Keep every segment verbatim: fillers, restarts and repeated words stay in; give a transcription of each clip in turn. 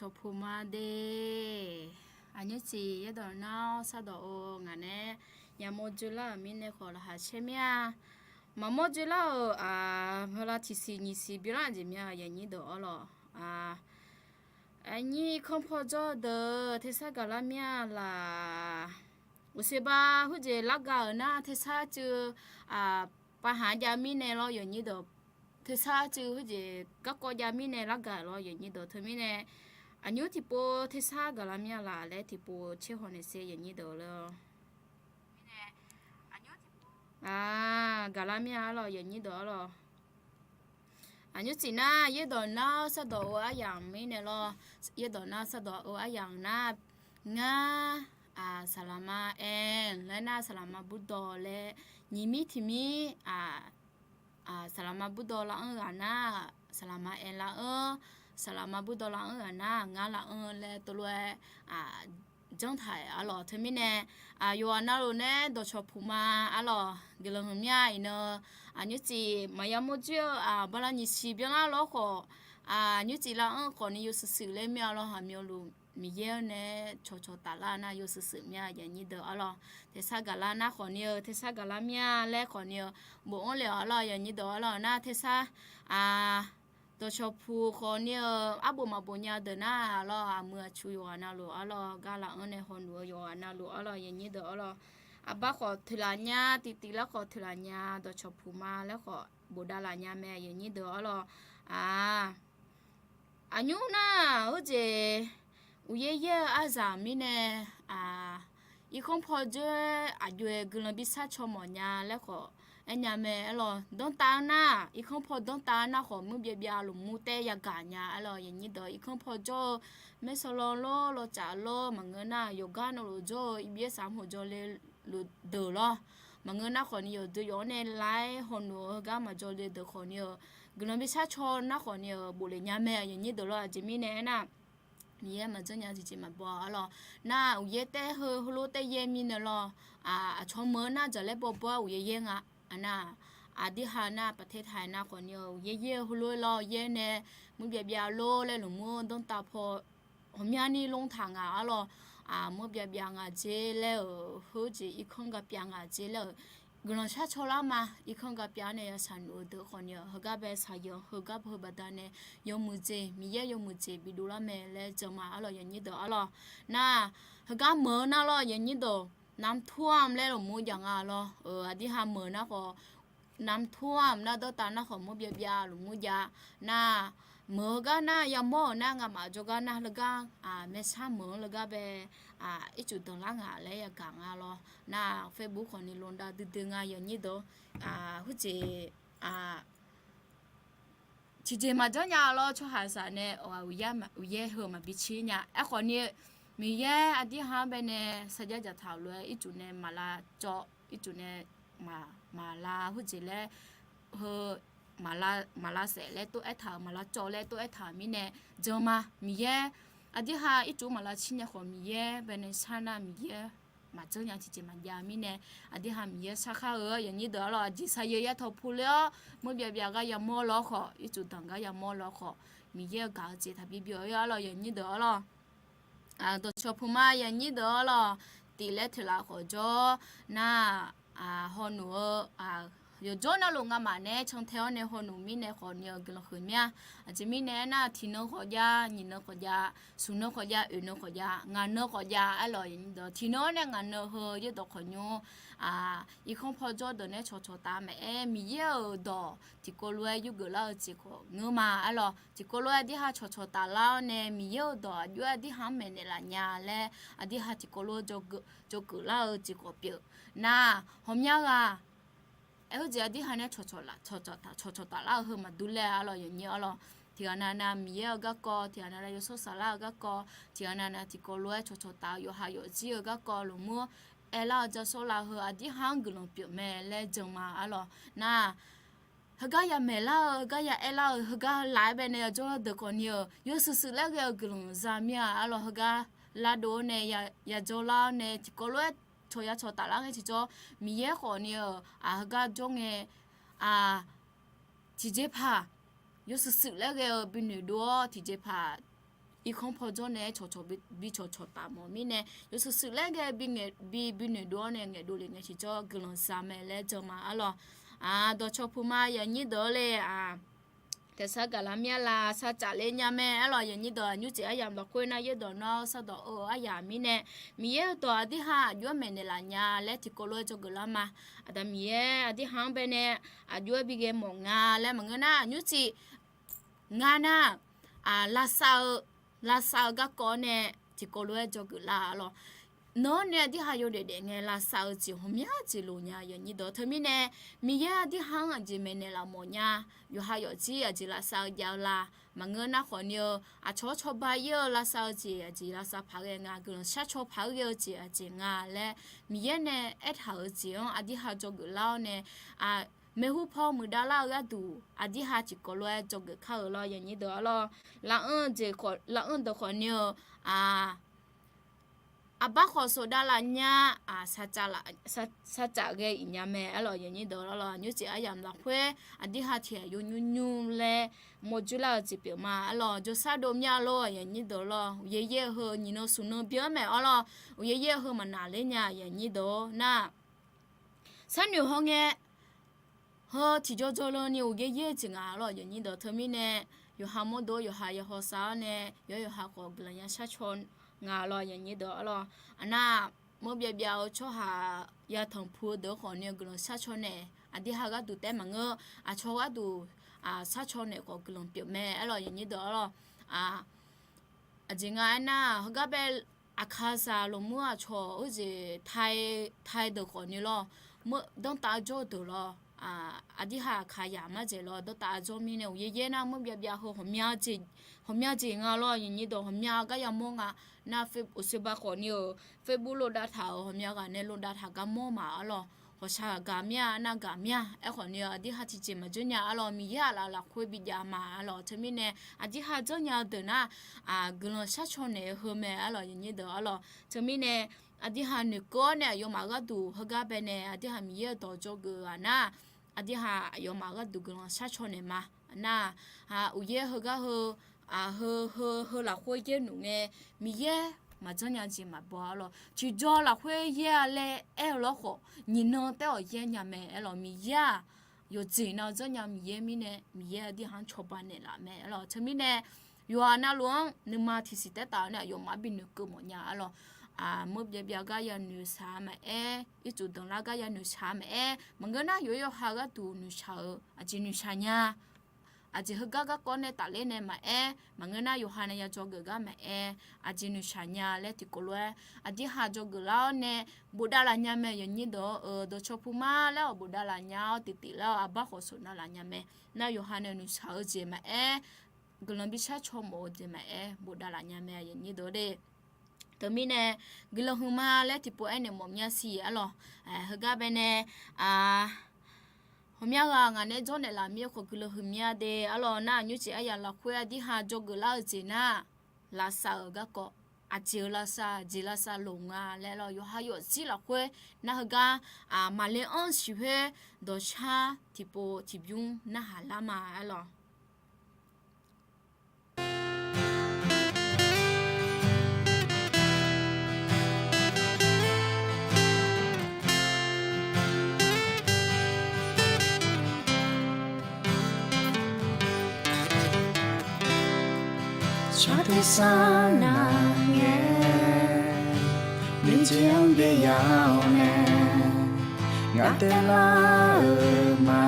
Dawqpuq ma de. Aqnymr tiq yaerdawq nar-awr shardawq-eu ngaq nae yamawr dzoerlar-euq mirnae khawf laqkhaq caer mir-a. Maqmawr dzoerlar-euq, aq, bala tiqsiq nyiqsiq byanlar jeq mir-a, aqnyir deuq-awr lawq. Aq, aqnyir irkanr paw jawr-eu deuq tersar gaqlar mir-a laq. Uqseq ba khoerjeq largaq-euq nar tersar cuiv, aq, pavhaq jav mirnae lawr, aqnyir deuq. Tersar cuiv khoerjeq garkawv jav mirnae largaq lawr, aqnyir deuq. Teumirnae aqnymr tiqpov tersar gaqlar mir-a laq laer tiqpov caer haw naeq ser, aqnyir deuq lawr. Aq, gaqlar mir-a lawr, aqnyir deuq-awr lawq. Aqnymr tiq nar yaerdawq nar-awr shardawq-eu aryamq mirnae lawr. Yaerdawq nar shardawq-eu aryamq nar, ngar, aq, saqlaqma aer laer nar saqlaqma burdawv laer, nyiq mir tiq mir, aq, aq, saqlaqma burdawv lar-anr ghaq nar, saqlaqma aer lar-anr, saqlaqma burdawv lar-anr ghaq nar, ngar lar-anr laer tov lof-aer, aq, janr taq-aer arlawq. Teumirnae, aq, yawqghaq navluf nae dawqcawq puq ma arlawq. Guiqlanq huiq mir-a iqnan, aqnymr tiq maqya mawr dzoer-eu, aq, bala nyiqsiq byanlar lawr khawf, aq, nymr tiq lar-anr khawf ni yawshuif shuif laer mir-a lawr, haqmyawf luf Miqyaer-anr nae cawqcawq taflar nar yawshuif shuif mir-a, aqnyir deuq-awr lawq. Tersar gaqlar nar khawf ni-eu, tersar gaqlar mir-a laer khawf ni-eu, bofanr le-awq arlawq, aqnyir deuq-awr lawq. Nar tersar, aq, dawqcawq puq khawf ni-eu, arbof maqbof nya deuq nar arlawq, aqmuiq aqcu yawqghaq navluf arlawq, gar lar-anr nae hawnuf-eu yawqghaq navluf arlawq, aqnyir deuq-awr lawq. Aqbar khawf toeqlaf nya, tiv tiv lar khawf toeqlaf nya, dawqcawq puq ma laer khawf bofdav laf nya mae, aqnyir deuq-awr lawq. Aq, aqnymr nar, heujeq uqyaer yaer-eu arzaq mirnae, aq, irkanr paw jawr-aer aqjox-aer guiqlanq bishar caw mawf nya laer khawf aernya mae arlawq. Danrtav-anr nar, irkanr paw danrtav-anr nar khawf mur byav byav lmqmr taer yagaq nya arlawq, aqnyir deuq. Irkanr paw jawr-eu maersawq law lawr, lawcaf lawr, maqngeur nar yawqgar navluf jawr-eu irbyaer saq mq hawq jawrle luf deuq lawr. Maqngeur nar khawf ni yawqdui yawq-anr nae lar-aer hawnuf-eu heugar maqjawr le deuq khawf ni-eu, guiqlanq bishar caw nar khawf ni-eu bofle nya mae, aqnyir deuq lawr. Aqjeq mirnae aernar, Miqyaer maqjanr nya tiqjeq maqbaw arlawq. Nar uqyaer taer heu heulof taer yaer mirnae lawr. Aq, aqcawq meuq-eu nar jaqlaer bawbawr-aer uqyaer yaer nga. Aqnar, aqdirha nar paqtaer taq-aer nar khawf ni-eu uqyaer yaer-eu heulof-aer lawr yaer nae, mur byav byav lor laer lmqmr-anr danrtav paw ghawqmyani lmr taq nga arlawq. Aq, mur byav byav nga jer laer-euq heujeq irkanr ga pyav nga jer laer-euq guiqlanq shar caw lar ma. Irkanr ga pyav-anr nae yasaq nuf-eu deuq khawf ni-eu heugar bae saqyanq heugar heu baqdanae yawmuiq jeq, Miqyaer yawmuiq jeq bidov lar mae laer jan ma arlawq, aqnyir deuq arlawq. Nar, heugar meuq-eu nar lawr, aqnyir deuq, namtur-am laer lmqmr jav nga lawr. Aqdirha meuq nar khawf, namtur-am nar danrtav nar khawf mur byav byav lmqmr jav. Nar, meuq-eu gar nar yamawr-euq nar ngamaf jawrgar nar leugar, aq, maersar meuq-anr leugar bae, aq, ircuf danqlar ngaq laer yagaq nga lawr. Nar, Facebook khawf ni lmqdav duidui nga, aqnyir deuq. Aq, heujeq, aq, tiqjeq maqjanr nya lawr, tsawrhaq saq nae uqyaer heu maqbi cir nya. Aerkhawf ni, Miqyaer aqdirha-anr bae nae sarjax dzaqtaq-euq lof-aer ircuf nae maqlav cawv, ircuf nae maqlav heujeq laer, heu maqlav saef laer tov-aer taq-euq, maqlav cawv laer tov-aer taq-euq mirnae jan ma. Miqyaer aqdirha ircuf maqlav cir nya khawf, Miqyaer bae nae shar nar Miqyaer maqjanr nya tiqjeq maqjav mirnae, aqdirha Miqyaer sarkhar-eu aqnyir deuq arlawq. Aqjeq saqyeuq ya tawqpu ler-awr mur byav byav gar yamawr lawr khawf, ircuf danq gar yamawr lawr khawf, Miqyaer-eu gaq-eu jeq taqbi byov-ir arlawq, aqnyir deuq arlawq. Dawqcawq puq ma, aqnyir deuq arlawq. Tif laer toeqlaf khawf jawr nar, hawnuf-eu, yawqjawr navluf ngamaf nae cantae-awr nae hawnuf mirnae khawf ni-eu guiqlanq huiq mir-a. Aqjeq mirnae aernar, tiqnan khawf jav, nyiqnan khawf jav, smqnan khawf jav, oeqnan khawf jav, ngaqnan khawf jav arlawq, aqnyir deuq. Tiqnan-awr nae ngaqnan heu yaerdawq khawqnymr, irkanr paw jawr deuq nae cawqcawq taf maeq-aer, Miqyaer-euq dawq tiqkawv lof-aer yurgeuf lar-eu jeq khawf ngeur ma arlawq. Tiqkawv lof-aer aqdirha cawqcawq taf lar-awr nae, Miqyaer-euq dawq aqjox-aer aqdirha-anr maeqnaeq laf nya laer, aqdirha tiqkawv lof-aer jawrgeuf lar-eu jeq khawf pyeuf nar, ghawqmya ghaq aer-eu jeq aqdirha nae cawqcawq taf lar-eu heu maqdur laer arlawq, aqnyir arlawq. Tiqghaq nav nav Miqyaer-eu garkawv, tiqghaq nav nav yawshawr saflar-eu garkawv, tiqghaq nav nav tiqkawv lof-aer cawqcawq taf-eu yawqha yawfjir-eu garkawv lmqmr-anr aerlar-eu ja shawrlav heu aqdirha-anr guiqlanq pyeuf mae laer jan ma arlawq. Nar, heugar yamaeq lar-eu, heugar ya aer lar-eu, heugar laf-aer bae nae yajawr lar deuq khawf ni-euq yawshuif shuif laer ghae-eu guiqlanq za mir-a arlawq. Heugar lar dov-awr nae yajawr lar-awr nae tiqkawv lof-aer cawq ya cawq taf lar ngae tiqjawr, Miqyaer khawf ni-euq aq heugar jawr ngae, aq, tiqjeqpaq yawshuif shuif laer ghae-eu binoeq dov-awr tiqjeqpaq irkanr paw jawr nae-aer cawqcawq bi cawqcawq taf mawf mirnae, yawshuif shuif laer ghae bi bi noeqdov-awr nae ngaeqdov lef ngae tiqjawr guiqlanq za mae laer jan ma arlawr. Dawqcawq puq ma yanyir deuq-awr le-aq, taeqsar gaqlar mir-a la, sarcaf ler nya mae arlawr. Yanyir deuq aqnymr tseq aryamq lafkhoer nar yaerdawq nawr sardawq-eu aryamq mirnae, Miqyaer-eu dawq aqdirha aqjox-aer maeqnaeq laf nya laer tiqkawv lof-aer dzawgeuf lar ma. Aqda Miqyaer aqdirha-anr baenae aqjox-aer bi ghae mawf nga laer maqngeur nar, aqnymr tseq ngar nar, lavsav-eu, lavsav-eu garkawv-awr nae tiqkawv lof-aer dzawgeuf lar arlawr. Nawq-anr nae aqdirha yawdaef daef ngae lavsav-eu jeq ghawqmya jeq loq nya yanyir deuq. Teumirnae Miqyaer aqdirha-anr aqjeq maeqnaeq laf mawf nya, yawqha yawfjir aqjeq lavsav-eu jav-eu la, maqngeur nar khawfni-eu aqcawq-anr cawba ir-eu lavsav-eu jeq aqjeq lavsav paq ghae nga, guiqlanq sharcaw paq-aer ghae-eu jeq aqjeq nga laer Miqyaer nae aertaq-euq jeq-anr aqdirha dzawgeuf lar-awr nae, maeqhu paw muiqdav lar-eu gharduq aqdirha tiqkawv lof-aer dzawgeuf kar-euq lawr yanyir deuq arlawr. Lafar-eu jeq khawf, lafar-eu deuq khawfni-eu aqbar khawf sof davlaf nya, sarcaf ghae iq nya mae arlawr yanyir deuq arlawr. Aqnymr tseq aryamq lafkhoer aqdirha tiq ghaq yawnymr nymr laer mawrjoer lar-eu jeq pyeuf ma arlawr. Jawrshar dov mya lor yanyir deuq lawr. Uqyaer yaer-eu heu nyiq nan smq nan byan-anr mae arlawr. Uqyaer yaer-eu heu maqnaq ler nya yanyir deuq nar, sharnoeq hawngae heu tiqjawr jawrlani uqyaer yaer-eu jeq nga arlawr yanyir deuq. Teumirnae yawqha mawrdo yawqha ya hawsav-awr nae yawqha yawqha khawf guiqlanq ya sharcaw nga lawr yanyir deuq arlawr. Aqnar, meurbyav byav-eu tsawrhaq ya tanqpuq-eu deuq-anr khawfni-eu guiqlanq sharcaw naeq aqdirha gharduq taef maqngeur, aqcawq gharduq sharcaw naeq khawf guiqlanq pyeuf mae arlawr yanyir deuq arlawr. Aqjeq nga aernar, heugar bae aqkaqzaq lmqmr aqcawq-eu jeq tai deuq khawfni lawr, danrtav jawr-eu deuq lawr, aqdirha aqkaqzaq marjaeq lawr danrtav jawr mirnae uqyaer yaer nar meurbyav byav heu ghawqmya jeq nga lawr yanyir deuq. Ghawqmya gar yamawr nga nar, uqshoe ba khawfni-euq Facebook lov dav taq-euq ghawqmya ghaq nae lov dav taq gar mawr ma arlawr. Hawqshaq gaq mir-a nar gaq mir-a. Aerkhawfni-eu aqdirha tiqjeq maqjanr nya arlawr. Miqyaer aqlaf lafkhoer bijav ma arlawr. Teumirnae aqdirha janrnya-eu deuq nar, guiqlanq sharcaw naeq-eu heu mae arlawr yanyir deuq arlawr. Teumirnae aqdirha noeqkeuv-awr nae aqyawfmaf gharduq heugar baenae aqdirha Miqyaer-eu dawq dzawgeuf-eu ghaq nar, aqdirha aqyawfmaf gharduq guiqlanq sharcaw naeq ma. Nar, uqyaer heugar heu, heu heu heu lafkhoer yaer nmr ngae, Miqyaer maqjanr nya jeq maqbaw arlawr. Tiqjaw lafkhoer yaer-a laer aer-eu lawr khawf, nyiq nan taef-awq yaer nya mae arlawr. Miqyaer-aq, yawqjeq nav-eu janrnya Miqyaer mirnae Miqyaer aqdirha-anr cawba naeqlaf mae arlawr. Teumirnae yawqha navluf-anr nuima tiqsiq taef taf-awr nae aqyawfmaf-anr bi noeqkeuv mawf nya arlawr. Meurbyav byav gar ya noeqshaq-a maqaer, ircuf danqlar gar ya noeqshaq-a maqaer, maqngeur nar yawqha yawqha gharduq noeqshaq-eu aqjeq noeqshaq nya. Aqjeq heugar garkawv nae tafler nae maqaer, maqngeur nar yawqha nae ya dzawgeuf gar maqaer, aqjeq noeqshaq nya laer tiqkawv lof-aer aqdirha dzawgeuf lar-awr nae bofdav laf nya mae yanyir deuq-awr, dawqcawq puq ma laer-awq bofdav laf nya-awr tiqtiq lar-awr aqbar khawf sof nav laf nya mae. Nar yawqha nae noeqshaq-eu jeq maqaer, guiqlanq bi sharcaw mawf-eu jeq maqaer bofdav laf nya mae yanyir deuq-awr de. Teumirnae guiqlanq huiqma laer tiqpov aernaeq mawf mya siq arlawr. Heugar baenae ghawqmya ghaq ngaq nae jawrnaeq laf mir-eu khawf guiqlanq huiqmya de arlawr. Nar aqnymr jeq aryamq lafkhoer aqdirha dzawgeuf lar-eu jeq nar, lavsav-euq garkawv, aqjeq-eu lavsav jeq lavsav loq nga laer lawr. Yawqha yawfzir lafkhoer nar heugar maqle-anr siqkhoer dawqshar tiqpov tiqbymr narhaq lar ma arlawr. Shaqdui sar nar ngae, nuijeq-anr byaev ya-awr nae, ngaq taev lar-euq ma.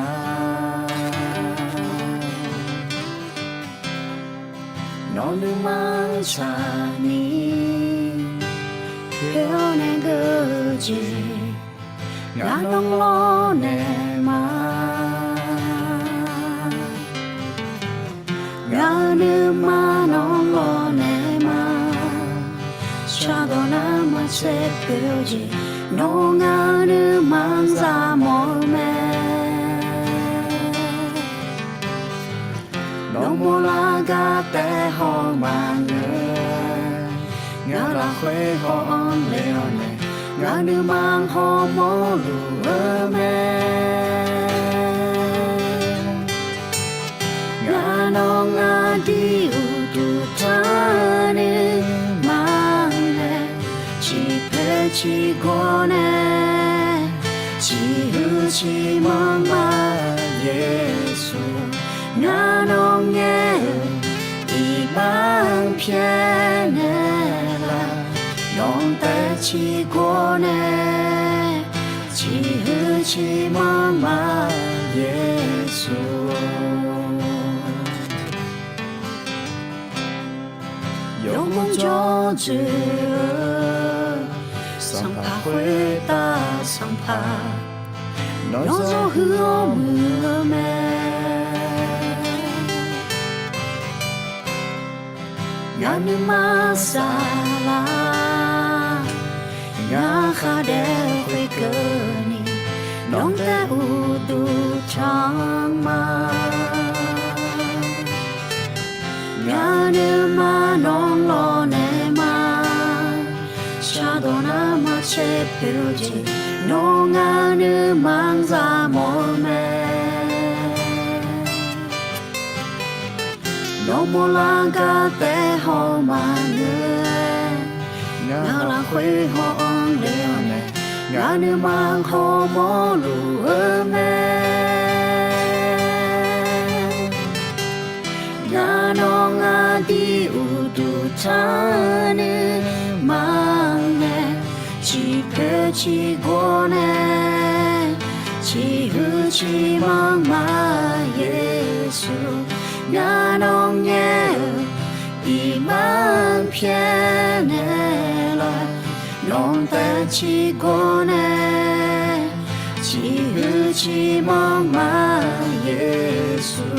Nawq nuima-anr tsaqni, khoer-awr nae geur-eu jeq, ngaq nawr lawrnaeq ma. Ngaq-euq nuima nawr lawrnaeq ma. Shardawq nar maqtser pyeuf-eu jeq, nawr ngaq-euq nuima-anr za mawf-eu mae. Nawr mawrlar gar taef haw maqngeur, ngaq lafkhoer haw-anr le-awr nae, ngaq nuima hawmawr luf-eu mae. Ngaq nawr ngaq dui uqduq tanq-eu Ciqpoeq ciqgor nae, ciqhuiq ciqmanr ma, Yeqsur, ngar nawr ngaer-eu iqbax pyaeqnaeq laf. Nawq taef ciqgor nae, ciqhuiq ciqmanr ma, Yeqsur. Yawmuiq jawr dzoeq-eu sanqpaq khoertav sanqpaq, nawr zanrhuiq-awr muiq-eu mae. Ngaq nuima saflar, ngar khardaef khoerkeuvni, nawq taef uqduq tanq ma. Ngaq nuima nawr lawrnaeq ma, shardawq nar maqcaer poeq-eu jeq, nawr ngaq nuima-anr zaq mawf-eu mae. Nawr mawrlar gar taef haw maqngeur-aer, ngaq lafkhoer haw-anr le-awr nae, ngaq nuima hawmawr luf-eu mae. Ngar nawr ngar dir uqduq tanq-eu nuima mae, ciqpoeq ciqgor nae, ciqhuiq ciqmanr ma, Yeqsur, ngar nawr ngaer-eu iqbax pyaeqnaeq laf. Nawq taef ciqgor nae, ciqhuiq ciqmanr ma, Yeqsur,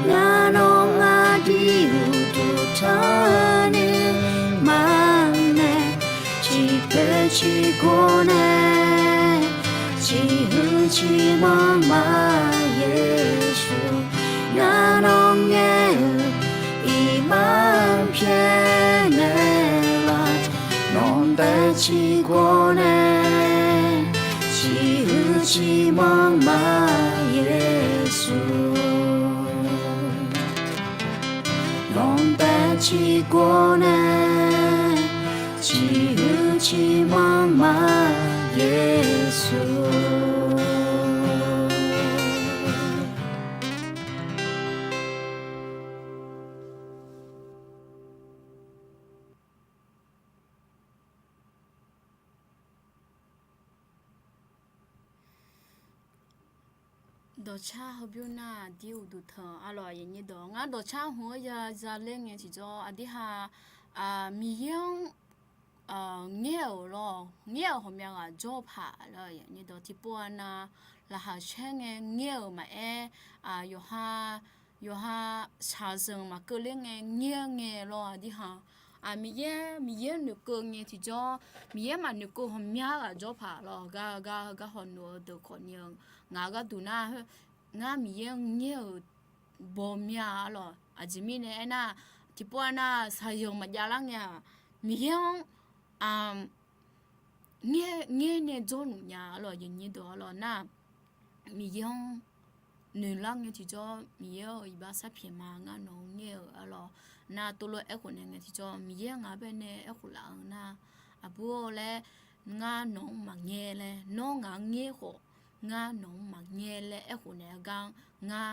ngar nawr ngar dir uqduq tanq-eu nuima mae, ciqpoeq ciqgor nae, ciqhuiq ciqmanr ma, Yeqsur, ngar nawr ngaer-eu iqbax pyaeqnaeq laf. Nawq taef ciqgor nae, ciqhuiq ciqmanr ma, Yeqsur, nawq taef ciqgor nae, ciqhuiq ciqmanr ma, Yeqsur. Dawqcar hawbymr nar aqdir uqduq tanq arlawq, aqyuif nyir dawq, ngar dawqcar hmq-anr ya zaler ngae tiqjawr aqdir ha, Miqyaer-anr ngaer-euq lawr, ngaer-euq ghawqmya ghaq jawr paq lawr, aqyuif nyir dawq, tiqpov-a nav laqkhaq caer ngae ngaer-euq maqaer, yawqha yawqha shaqzanq maqkeuvler ngae ngaer ngae lawr, aqdir ha, Miqyaer, Miqyaer noeqkeuv ngae tiqjawr, Miqyaer maqnoeqkeuv ghawqmya ghaq jawr paq lawr, gar gar gar haw noeq-eu deuq khawf ni-eu, ngaq-euq gharduq nar, ngar Miqyaer-anr ngaer-euq bawmya arlawq, aqjeq mirnae aernar, tiqpov-a nav shaqzanq maqjav lar ngae-aq, Miqyaer-anr ngaer nae jawrluf nya arlawq, aqyuif nyir dawq arlawq nar, Miqyaer-anr noeqlar ngae tiqjawr, Miqyaer-euq iqbax sarpyaeq ma, ngar nawq-anr ngaer-euq arlawq, nar tovlof-aer aerkhof nae ngae tiqjawr, Miqyaer ngaq-anr baenae aerkhof laf-eu nar, aqbur-or laer, ngar nawq-anr maqngaer laer, nawr ngaq-anr ngaer khawf, ngar nawq-anr maqngaer laer aerkhof naeq-eu gar, ngar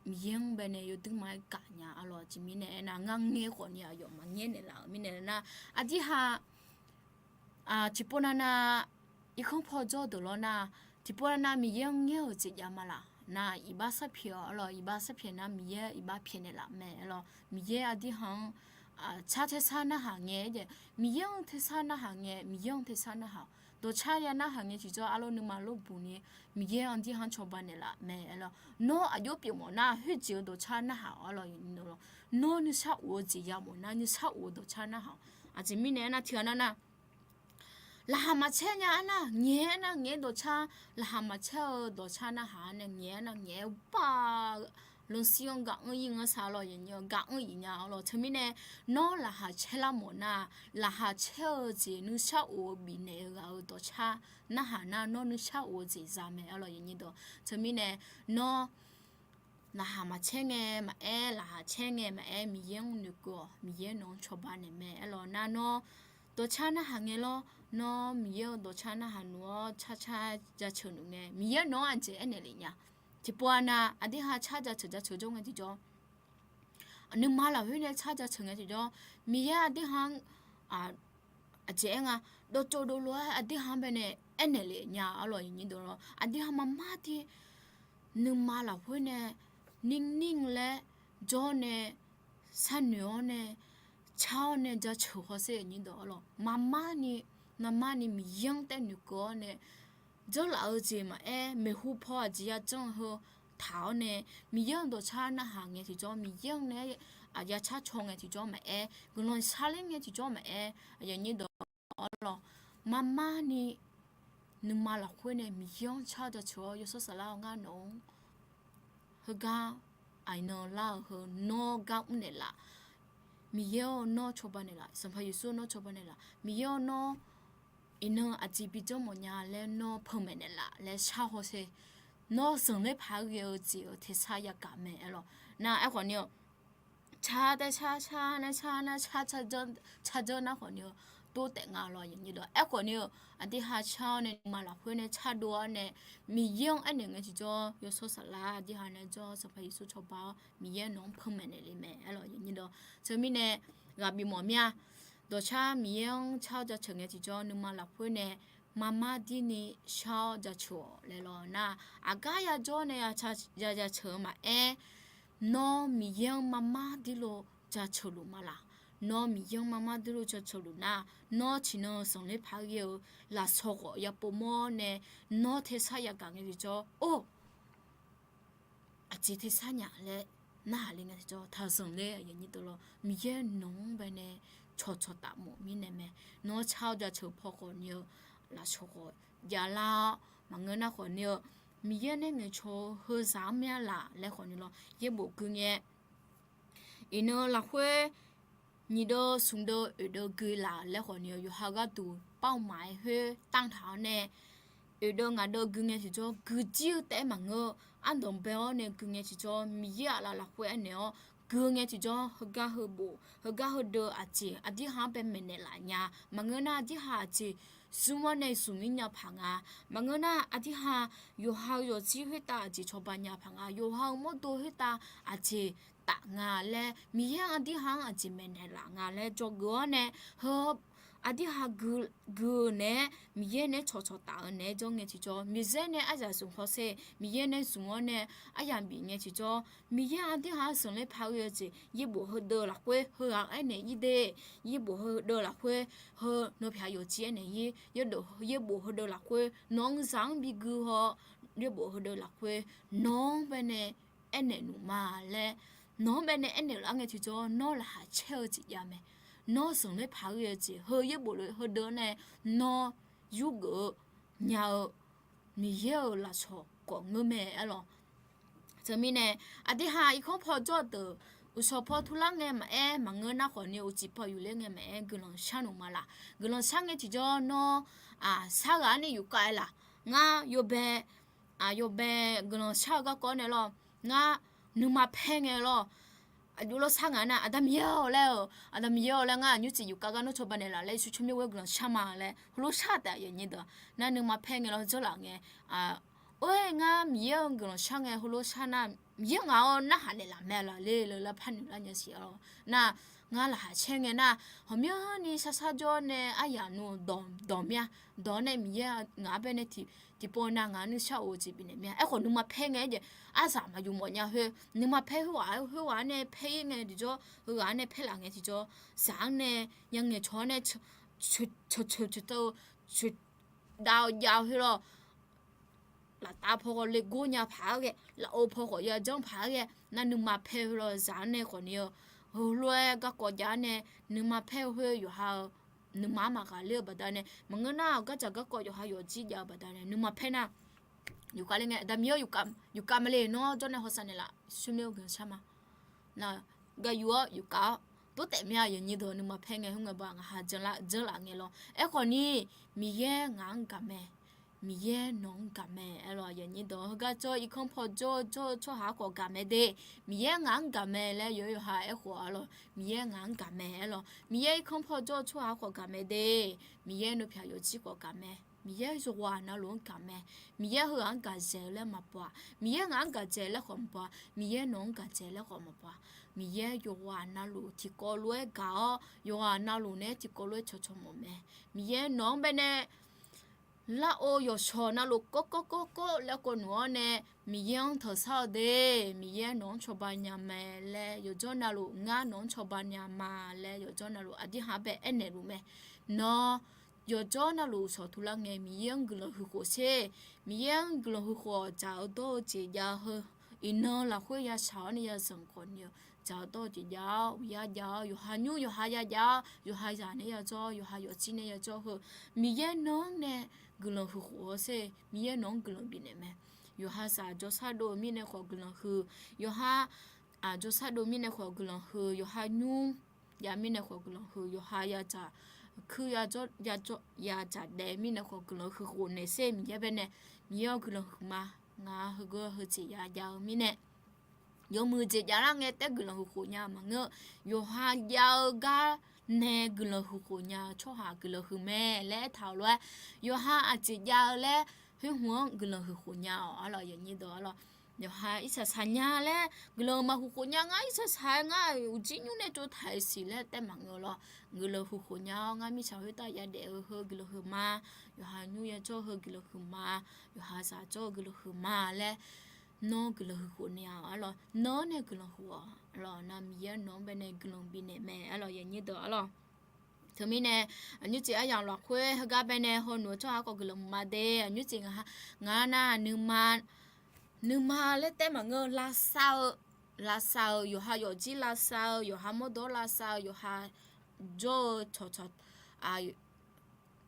Miqyaer-anr baenae yawduir ma-aer gaq nya arlawq, aqjeq mirnae aernar, ngar ngaer khawf ni aqyawf maqngaer naeqlaf-euq mirnae nar, aqdir ha, tiqpov nav nav, irkanr paw jawr deuq lawr nar, tiqpov nav nav Miqyaer-anr ngaer-euq jeq jav ma laf nar, iqbax sarpyaeq-awq arlawq, iqbax sarpyaeq nar Miqyaer iqbax pyaeqnaeq laf mae arlawq, Miqyaer aqdir ha-anr car tersar narhaq ngae, Miqyaer-anr tersar narhaq ngae, Miqyaer-anr tersar narhaq-awq. Dawqcar ya narhaq ngae tiqjawr, arlawr nuima lor buq ni Miqyaer aqdir ha-anr cawba naeqlaf mae arlawq. Nawr aqjox pyeuf mawf nar, khoerjeq-eu dawqcar narhaq-awq arlawq, aqyuif nyir dawq, nawr nuisar of-eu jeq ya mawf nar, nuisar of-eu dawqcar narhaq-awq. Aqjeq mirnae aernar, tiqghaq nav nar, laqkhaq maqcaer nya arnar, ngaeq-aer nar ngaeq-aer dawqcar, laqkhaq maqcaer-eu dawqcar narhaq-a nae ngaeq-aer nar ngaeq-aer ba lanqsir-anr gaq anr ir ngar sar arlawq, aqyuif nyir dawq, gaq anr ir nya arlawq. Teumirnae, nawr laqkhaq caer lar mawf nar, laqkhaq caer-eu jeq nuisar of-eu bifnaeq-eu ghaq-euq dawqcar narhaq nar, nawr nuisar of-eu jeq za mae arlawq, aqyuif nyir dawq. Teumirnae, nawr laqkhaq maqcaer ngae maqaer, laqkhaq caer ngae maqaer, Miqyaer-anr noeqkeuv-awq, Miqyaer nawq-anr cawba naeq mae arlawq nar, nawr dawqcar narhaq ngae lawr. Nawr Miqyaer-euq dawqcar narhaq nuf-awr carcar jaceuq nuf ngae, Miqyaer nawq-anr aqjeq aernaeq lef nya. Tiqpov-a nav aqdirha car jaceuq jaceuq jawr ngae tiqjawr, nuima lafkhoer nae car jaceuq ngae tiqjawr, Miqyaer aqdirha-anr aqjeq aer nga, dawqtsov dovlof-aer aqdirha-anr baenae aernaeq lef nya arlawq. Aqnyir deuq lawr, aqdirha maqmar dir nuima lafkhoer nae nirnir laer jawr nae sharnoeq-awr nae car-awr nae jaceuq hawsher. Aqnyir deuq arlawq, maqmar ni, maqmar ni Miqyaer-anr taev noeqkeuv-awr nae, dzeurlaf-eu jeq maqaer, maeqhu paw aqjeq yajanr heu taq-awr nae, Miqyaer-euq dawqcar narhaq ngae tiqjawr, Miqyaer-anr nae aqya car caw ngae tiqjawr maqaer, guiqlanq sharler ngae tiqjawr maqaer, aqnyir deuq arlawq, maqmar ni nuima lafkhoer nae Miqyaer-anr car jaceuq-awr yawshawr saflar-awr ngar nawq-anr heugar aqnan lar-eu heu nawr gar mrnaeq laf. Miqyaer-awr nawr cawba naeqlaf, Sanqpaq Yeqsur nawr cawba naeqlaf, Miqyaer-awr nawr iqnan aqjeq bijanr mawfnya laer nawr panmaeq naeqlaf laer shar hawsher. Nawr zanqler paq-aer ghae-eu jeq-euq tersar yagaq mae aerlawq. Nar aerkhawf ni-eu, car taer car car nar car nar car car janr nar khawf ni-eu, tov taef nga lawq. Aerkhawf ni-eu, aqdirha car-awr nae nuima lafkhoer nae cardov-awr nae Miqyaer-anr aernaeq ngae tiqjawr, yawshawr saflar aqdirha nae jawr, Sanqpaq Yeqsur cawba-awr Miqyaer nawq-anr panmaeq naeqle mae aerlawq. Teumirnae ghaq bif mawf mir-a. Dawqcar Miqyaer-anr car-awr jaceuq ngae tiqjawr, nuima lafkhoer nae maqmar dir ni shar-awr jaceuq-awq laer lawr nar, aqgar yajawr nae ya jaceuq-eu maqaer, nawr Miqyaer-anr maqmar dirluf jaceuq luf ma laq. Nawr Miqyaer-anr maqmar dirluf jaceuq luf nar, nawr tiqnan zanqler paq-aer ghae-eu lafsawq khawf yapov mawr nae, nawr tersar yagaq ngae tiqjawr, or, aqjeq tersar nya laer narhaq le ngae tiqjawr, taq zanqler aqyuif aqnyir deuq lawr, Miqyaer nawq-anr baenae cawqcawq taf mawf mirnae mae. Nawr car-awr jaceuq paw khawf ni-eu lafsawq khawf javlar-awr, maqngeur nar khawf ni-eu, Miqyaer nae ngaeqcawq-eu heuzaq-anr mya laf laer khawf ni lawr, yaerbof gui ngae iqnan lafkhoer nyiq deuv smq deuv oeq deuv gui laf laer khawf ni-eu, yawqha gharduq par maf-aer khoer tanr taq-awr nae, oeq deuv ngaq deuv gui ngae tiqjawr, guijir-eu taef-aer maqngeur-eu, ardanq bae-awr nae gui ngae tiqjawr, Miqyaer aqlaf lafkhoer aernaeq-awr gui ngae tiqjawr, heugar heubof heugar heudeuv aqjeq aqdirha-anr bae maeqnaeq laf nya. Maqngeur nar aqdirha aqjeq zmr-awr nae zmq mir nya paq nga. Maqngeur nar aqdirha yawqha-eu yawqjir khoertav aqjeq cawba nya paq nga. Yawqha-eu mawrdo khoertav aqjeq taf nga laer, Miqyaer aqdirha-anr aqjeq maeqnaeq laf nga laer dzawgeuf-awr nae, heu aqdirha gui-eu naeq-aer, Miqyaer naeq-aer cawqcawq taf-eu naeq-aer jawr ngae tiqjawr, Miqyaer nae aryaq zmq hawsher, Miqyaer nae zmq-awr nae aryaq bif ngae tiqjawr, Miqyaer aqdirha-anr zanqler paq-aer ghae-eu jeq, yaerbof heudeuv lafkhoer heughaq-anr aernaeq ir de, yaerbof heudeuv lafkhoer heu nawr pyaq yawqjir aernaeq ir, yaerbof heudeuv lafkhoer nawq-anr zaq-anr bigui haw, yaerbof heudeuv lafkhoer nawq-anr baenae aernaeq nuf ma laer, nawq-anr baenae aernaeq laf ngae tiqjawr, nawr laqkhaq caer-eu jeq jav mae. Nawr zanqler paq-aer ghae-eu jeq heu yaerbof lof heudeuv-anr nae nawr yurgeuf-eu nya-eu Miqyaer-euq lafsawq khawf ngeur mae aerlawq. Teumirnae aqdirha irkanr paw jawr-eu deuq, uqshawq paw turlar ngae maqaer, maqngeur nar khawf ni uqcif paw yufler ngae maqaer, guiqlanq shar nmq ma laq. Guiqlanq shar ngae tiqjawr nawr, aq, sar ghaq-anr nae yufkav-aer laq. Ngar yawbae, aq, yawbae guiqlanq shar-eu garkawv nae lawr, ngar nuima paer ngae lawr, aqjox lawr sar ngaq nar, Aqda Miqyaer-awq laer-eu, Aqda Miqyaer-awq laer, ngar aqnyir ciq yufkav gar nawr cawba naeqlaf laer, Yeqsur tsawrmyanr ghoer-aer guiqlanq shar ma laer heulof shar taef aqyuif aqnyir deuq. Nar nuima paer ngae lawr, dzeurlaf ngae, or-aer ngar Miqyaer-anr guiqlanq shar ngae heulof shar nar, Miqyaer ngaq-awr narhaq naeqlaf mae laf le laer par noeq lar nya siq-awq. Nar, ngar laqkhaq caer ngae nar, ghawqmyanrni shar shar jawr nae aryaq nmr dawq dawq mir-a. Dawq-awr nae Miqyaer ngaq-anr baenae tiqpov nav ngaq-anr nuishar of-eu jeq bifnaeq mir-a. Aerkhawf nuima paer ngae aerjeq, arzaq maqyuf mawf nya khoer, nuima paer khoerghaq-aer khoerghaq-anr nae paer ir ngae tiqjawr, heughaq-anr nae paer laf ngae tiqjawr, zaq-anr nae yangaeq cawq-awr nae ceuq ceuq ceuq teu-eu, ceuq dav-eu jav-eu khoer lawr, laftav paw khawf le gor nya paq-aer ghae, lafov paw khawf ya janr paq-aer ghae, nar nuima paer khoer lawr zaq-anr nae khawf ni-eu, heulof-aer garkawv jav-anr nae, nuima paer-eu khoer yawqha-eu nuima-anr maqghaqler-eu baqdanae, maqngeur nar-aq gardzaq garkawv yawqha yawqjir jav-eu baqdanae nuima paer nar, yufkav le ngae, Aqda Miqyaer-awr, yufkav ma le nawr jawr nae hawsav naeqlaf, tsawrmyanr-eu guiqlanq shar ma. Nar, gaq yuf-awr yufkav-awr, tov taef mir-a aqyuif aqnyir deuq, nuima paer ngae khoerngae ba ngaq ha dzeurlaf ngae lawr. Aerkhawf ni, Miqyaer ngaq-anr gaq mae. Miqyaer nawq-anr gaq mae aerlawq. Aqnyir deuq, heugar jawr irkanr paw jawr-eu jawr-eu tsawrhaq-anr khawf gaq mae de. Miqyaer ngaq-anr gaq mae laer yawqha-anr aerkhof aerlawq. Miqyaer ngaq-anr gaq mae aerlawq. Miqyaer irkanr paw jawr-eu tsawrhaq-anr khawf gaq mae de. Miqyaer nopyaq yawqjir khawf gaq mae. Miqyaer yawqghaq navluf-anr gaq mae. Miqyaer heughaq-anr gaq dzaeq-eu laer maqbaw-aq, Miqyaer ngaq-anr gaq dzaeq laer khawf maqbaw-aq, Miqyaer nawq-anr gaq dzaeq laer khawf maqbaw-aq, Miqyaer yawqghaq navluf tiqkawv lof-aer gaq-awr, yawqghaq navluf naeq-aer tiqkawv lof-aer cawqcawq mawf mae. Miqyaer nawq-anr baenae lar-eu yawqshawq navluf kawv kawv kawv kawv laer kawv nuf-awr nae, Miqyaer-anr tanqsar-eu de. Miqyaer nawq-anr cawba nya mae laer yawqjawr navluf, ngar nawq-anr cawba nya ma laer yawqjawr navluf aqdirhaq-anr bae aernaeq luf mae. Nawr yawqjawr navluf shawqtuq lar ngae Miqyaer-anr guiqlanq huiq khof sher. Miqyaer-anr guiqlanq huiq khof-awq, dzaq-eu dawr-eu jeq jav-eu heu, iqnan lafkhoer ya shaq-awr nae ya zanq khawf ni-eu, dzaq-eu dawr-eu jeq jav-awr, uqyar jav-awr, yawqha nymr yawqha ya jav-awr, yawqha zaq nae ya jawr, yawqha yawqjir nae ya jawr heu, Miqyaer nawr-anr nae guiqlanq huiq khof-awr sher. Miqyaer nawq-anr guiqlanq bifnaeq mae. Yawqha saq jawrshar dov-eu mirnae khawf guiqlanq huiq, yawqha aq jawrshar dov mirnae khawf guiqlanq huiq, yawqha nymr jav mirnae khawf guiqlanq huiq, yawqha yadzaq kuir yadzaq daef mirnae khawf guiqlanq huiq khof naeq sher. Miqyaer baenae Miqyaer-awr guiqlanq huiq ma. Ngaq heugar heujeq ya jav-eu mirnae yawmuiq jeq javlar ngae taef-aer guiqlanq huiq khof nya-eu maqngeur. Yawqha jav-eu gar nae guiqlanq huiq khof nya-eu tsawrhaq guiqlanq huiq mae laer aertaq-euq lof-aer, yawqha aqjeq jav-eu laer khoer hmq-anr guiqlanq huiq khof nya-awq aerlawq. Yawqha irsaq saq nya laer guiqlanq maqhuiq khof nya, ngar irsaq saq-aer ngar uqjir nymr nae tsovtaq-iq siq laer taef maqngeur lawr. Guiqlanq huiq khof nya-awr ngar mirtsaq khoertav yadaef-eu heu guiqlanq huiq ma. Yawqha nymr ya jawr-eu heu guiqlanq huiq ma. Yawqha zaq jawr-eu guiqlanq huiq ma laer nawr guiqlanq huiq khof naeq-awq aerlawq. Nawr nae guiqlanq huiq-awq aerlawq. Nar Miqyaer nawq-anr baenae guiqlanq bifnaeq mae aerlawq. Yawqnyir deuq aerlawq. Teumirnae aqnyir tsaev aryamq lafkhoer heugar baenae hawnuf-eu tsawrhaq khawf guiqlanq huiq ma de. Aqnyir tsaev ngaq nar nuima nuima laer taef maqngeur, lavsav-eu, lavsav-eu, yawqha yawqjir lavsav-eu, yawqha mawrdo-anr lavsav-eu, yawqha jawr-eu cawqcawq,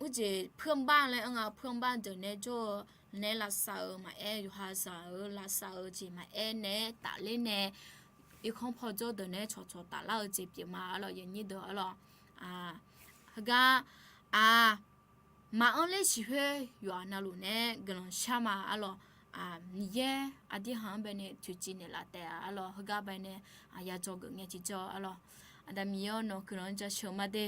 uqjeq เพื่อนบ้าน laer aer nga, เพื่อนบ้าน deuq nae jawr-eu nae lavsav-eu maqaer, yawqha zaq-eu lavsav-eu jeq maqaer nae tafler nae irkanr paw jawr deuq nae cawqcawq taflar-eu jeq pyeuf ma aerlawq. Yawqnyir deuq aerlawq. Heugar aq maqanr ler siq khoer yawqha navluf nae guiqlanq shar ma aerlawq. Miqyaer aqdirhaq-anr baenae toeqciv naeqlaf taef-a aerlawq. Heugar baenae ya dzawgeuf ngae tiqjawr aerlawq. Aqda Miqyaer-awr nawq-eu guiqlanq-anr jaceuq-eu ma de.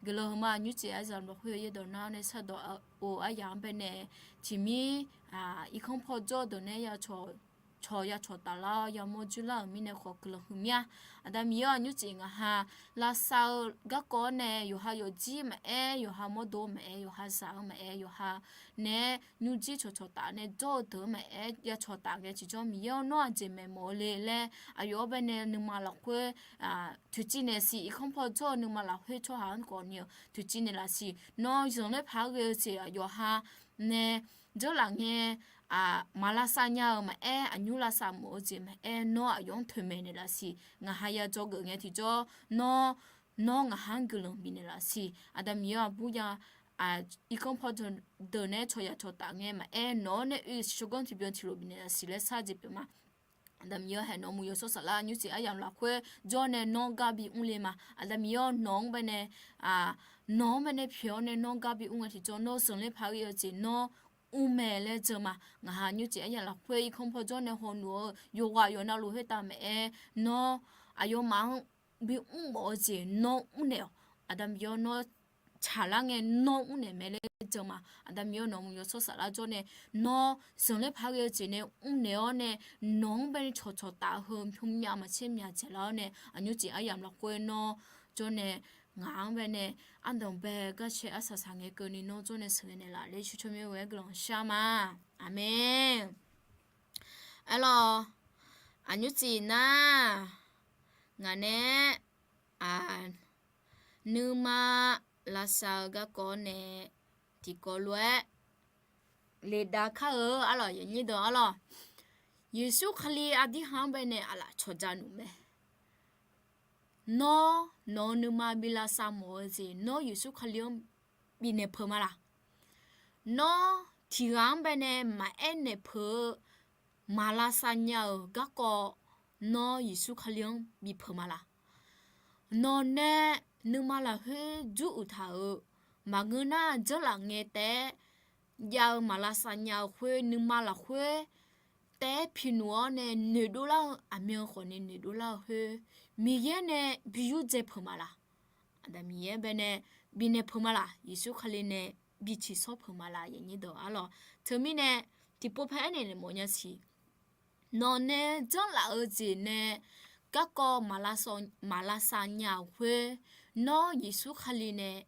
Guiqlanq huiq ma. Aqnyir tsaev aryamq lafkhoer yaerdawq nar nae shardawq-eu aryamq-anr baenae tiqmir irkanr paw jawr deuq nae cawq ya cawq taflar-awr yamawr dzoerlar-euq mirnae khawf guiqlanq huiq mir-a. Aqda Miqyaer-awr, aqnyir tsaev ngaq ha lavsav-eu garkawv-awr nae yawqha yawqjir maqaer, yawqha mawrdo maqaer, yawqha zaq-eu maqaer, yawqha nae nymrjir cawqcawq taf nae jawr-eu deuq-anr maqaer ya cawq taf ngae tiqjawr, Miqyaer-awr nawr aqjeq maeqmawf-eu le laer aqyawf-anr baenae nuima lafkhoer toeqciv naeq siq. Irkanr paw jawr-eu nuima lafkhoer tsawrhaq-anr khawf ni-eu toeqciv naeqlaf siq. Nawr zanqler paq-aer ghae-eu jeq yawqha nae dzeurlaf ngae maq lavsav nya-euq maqaer, aqnymr lavsav mawf-eu jeq maqaer, nawr aqyawf-anr toeqmaeq naeqlaf siq. Ngaq ha ya dzawgeuf ngae tiqjawr, nawr nawr ngaq ha-anr guiqlanq bifnaeq laf siq. Aqda Miqyaer-awr, aqbur ya irkanr paw deuq nae cawq ya cawq taf ngae maqaer, nawq-awr nae oe siqshawr ganr tiqbyan tiqlof bifnaeq laf siq laer shar jeq pyeuf ma. Aqda Miqyaer-awr, haeq nawq-eu muiq yawshawr saflar aqnyir tsaev aryamq lafkhoer jawr nae nawr gar bi mr le ma. Aqda Miqyaer-awr, nawq-anr baenae nawq-anr baenae pyaeq-awr nae nawr gar bi mr ngae tiqjawr, nawr zanqler paq-aer ghae-eu jeq nawr mr mae laer jan ma. Ngaq ha aqnyir tsaev aryamq lafkhoer irkanr paw jawr nae hawnuf-eu yawqghaq yawqha navluf khoertav maqaer, nawr aqyawfmaf-anr bi mrmawf-eu jeq nawr mrnaeq-awq. Aqda Miqyaer-awr, nawr tsaqlar ngae nawr mrnaeq mae laer jan ma. Aqda Miqyaer-awr, nawq-eu muiq yawshawr saflar jawr nae nawr zanqler paq-aer ghae-eu jeq nae mrnaeq-awr nae, nawq-anr baenae cawq cawq taf-eu heu hmq myav maqtser myav dzaeqlar-awr nae, aqnyir tsaev aryamq lafkhoer nawr jawr nae ngaq-anr baenae ardanq bae garcae arsaq saq ngae keuvni nawr jawr nae sheuqghae naeqlaf le. Shuqcawq mir-eu ghae-aer guiqlanq shar ma. Aqmeq. Aerlawq, aqnyir tsaev nar, ngaq nae nuima lavsav-eu garkawv nae tiqkawv lof-aer ledav kar-eu arlawq, yawnyir deuq arlawq. Yeqsur Kali aqdirhaq-anr baenae aqlaf cawqja nuf mae. Nawr nawq-eu nuima bi lavsav mawf-eu jeq nawr Yeqsur Kali-anr bifnaeq peuq ma laq? Nawr tiqghaq-anr baenae maqaer naeq peuq-eu maq lavsav nya-euq garkawv nawr Yeqsur Kali-anr bipeuq ma laq? Nawq nae nuima lafkhoer jur uiqtaq-euq maqngeur nar, dzeurlaf ngae taef-aer jav-eu maq lavsav nya-eu khoer nuima lafkhoer taef-aer piqnmq-awr nae noeqdov lar-eu aqmyan khawf ni noeqdov lar-eu khoer, Miqyaer nae bi yurdzae peuq ma laq? Aqda Miqyaer bae nae bifnaeq peuq ma laq? Yeqsur Kali nae bi ciqshawr peuq ma laq? Aqnyir dawq arlawq. Teumirnae tiqpov pae aernaeq naeq mawf nya siq. Nawq nae janrlaf-eu jeq nae garkawv maq lavsav nya-euq khoer, nawr Yeqsur Kali nae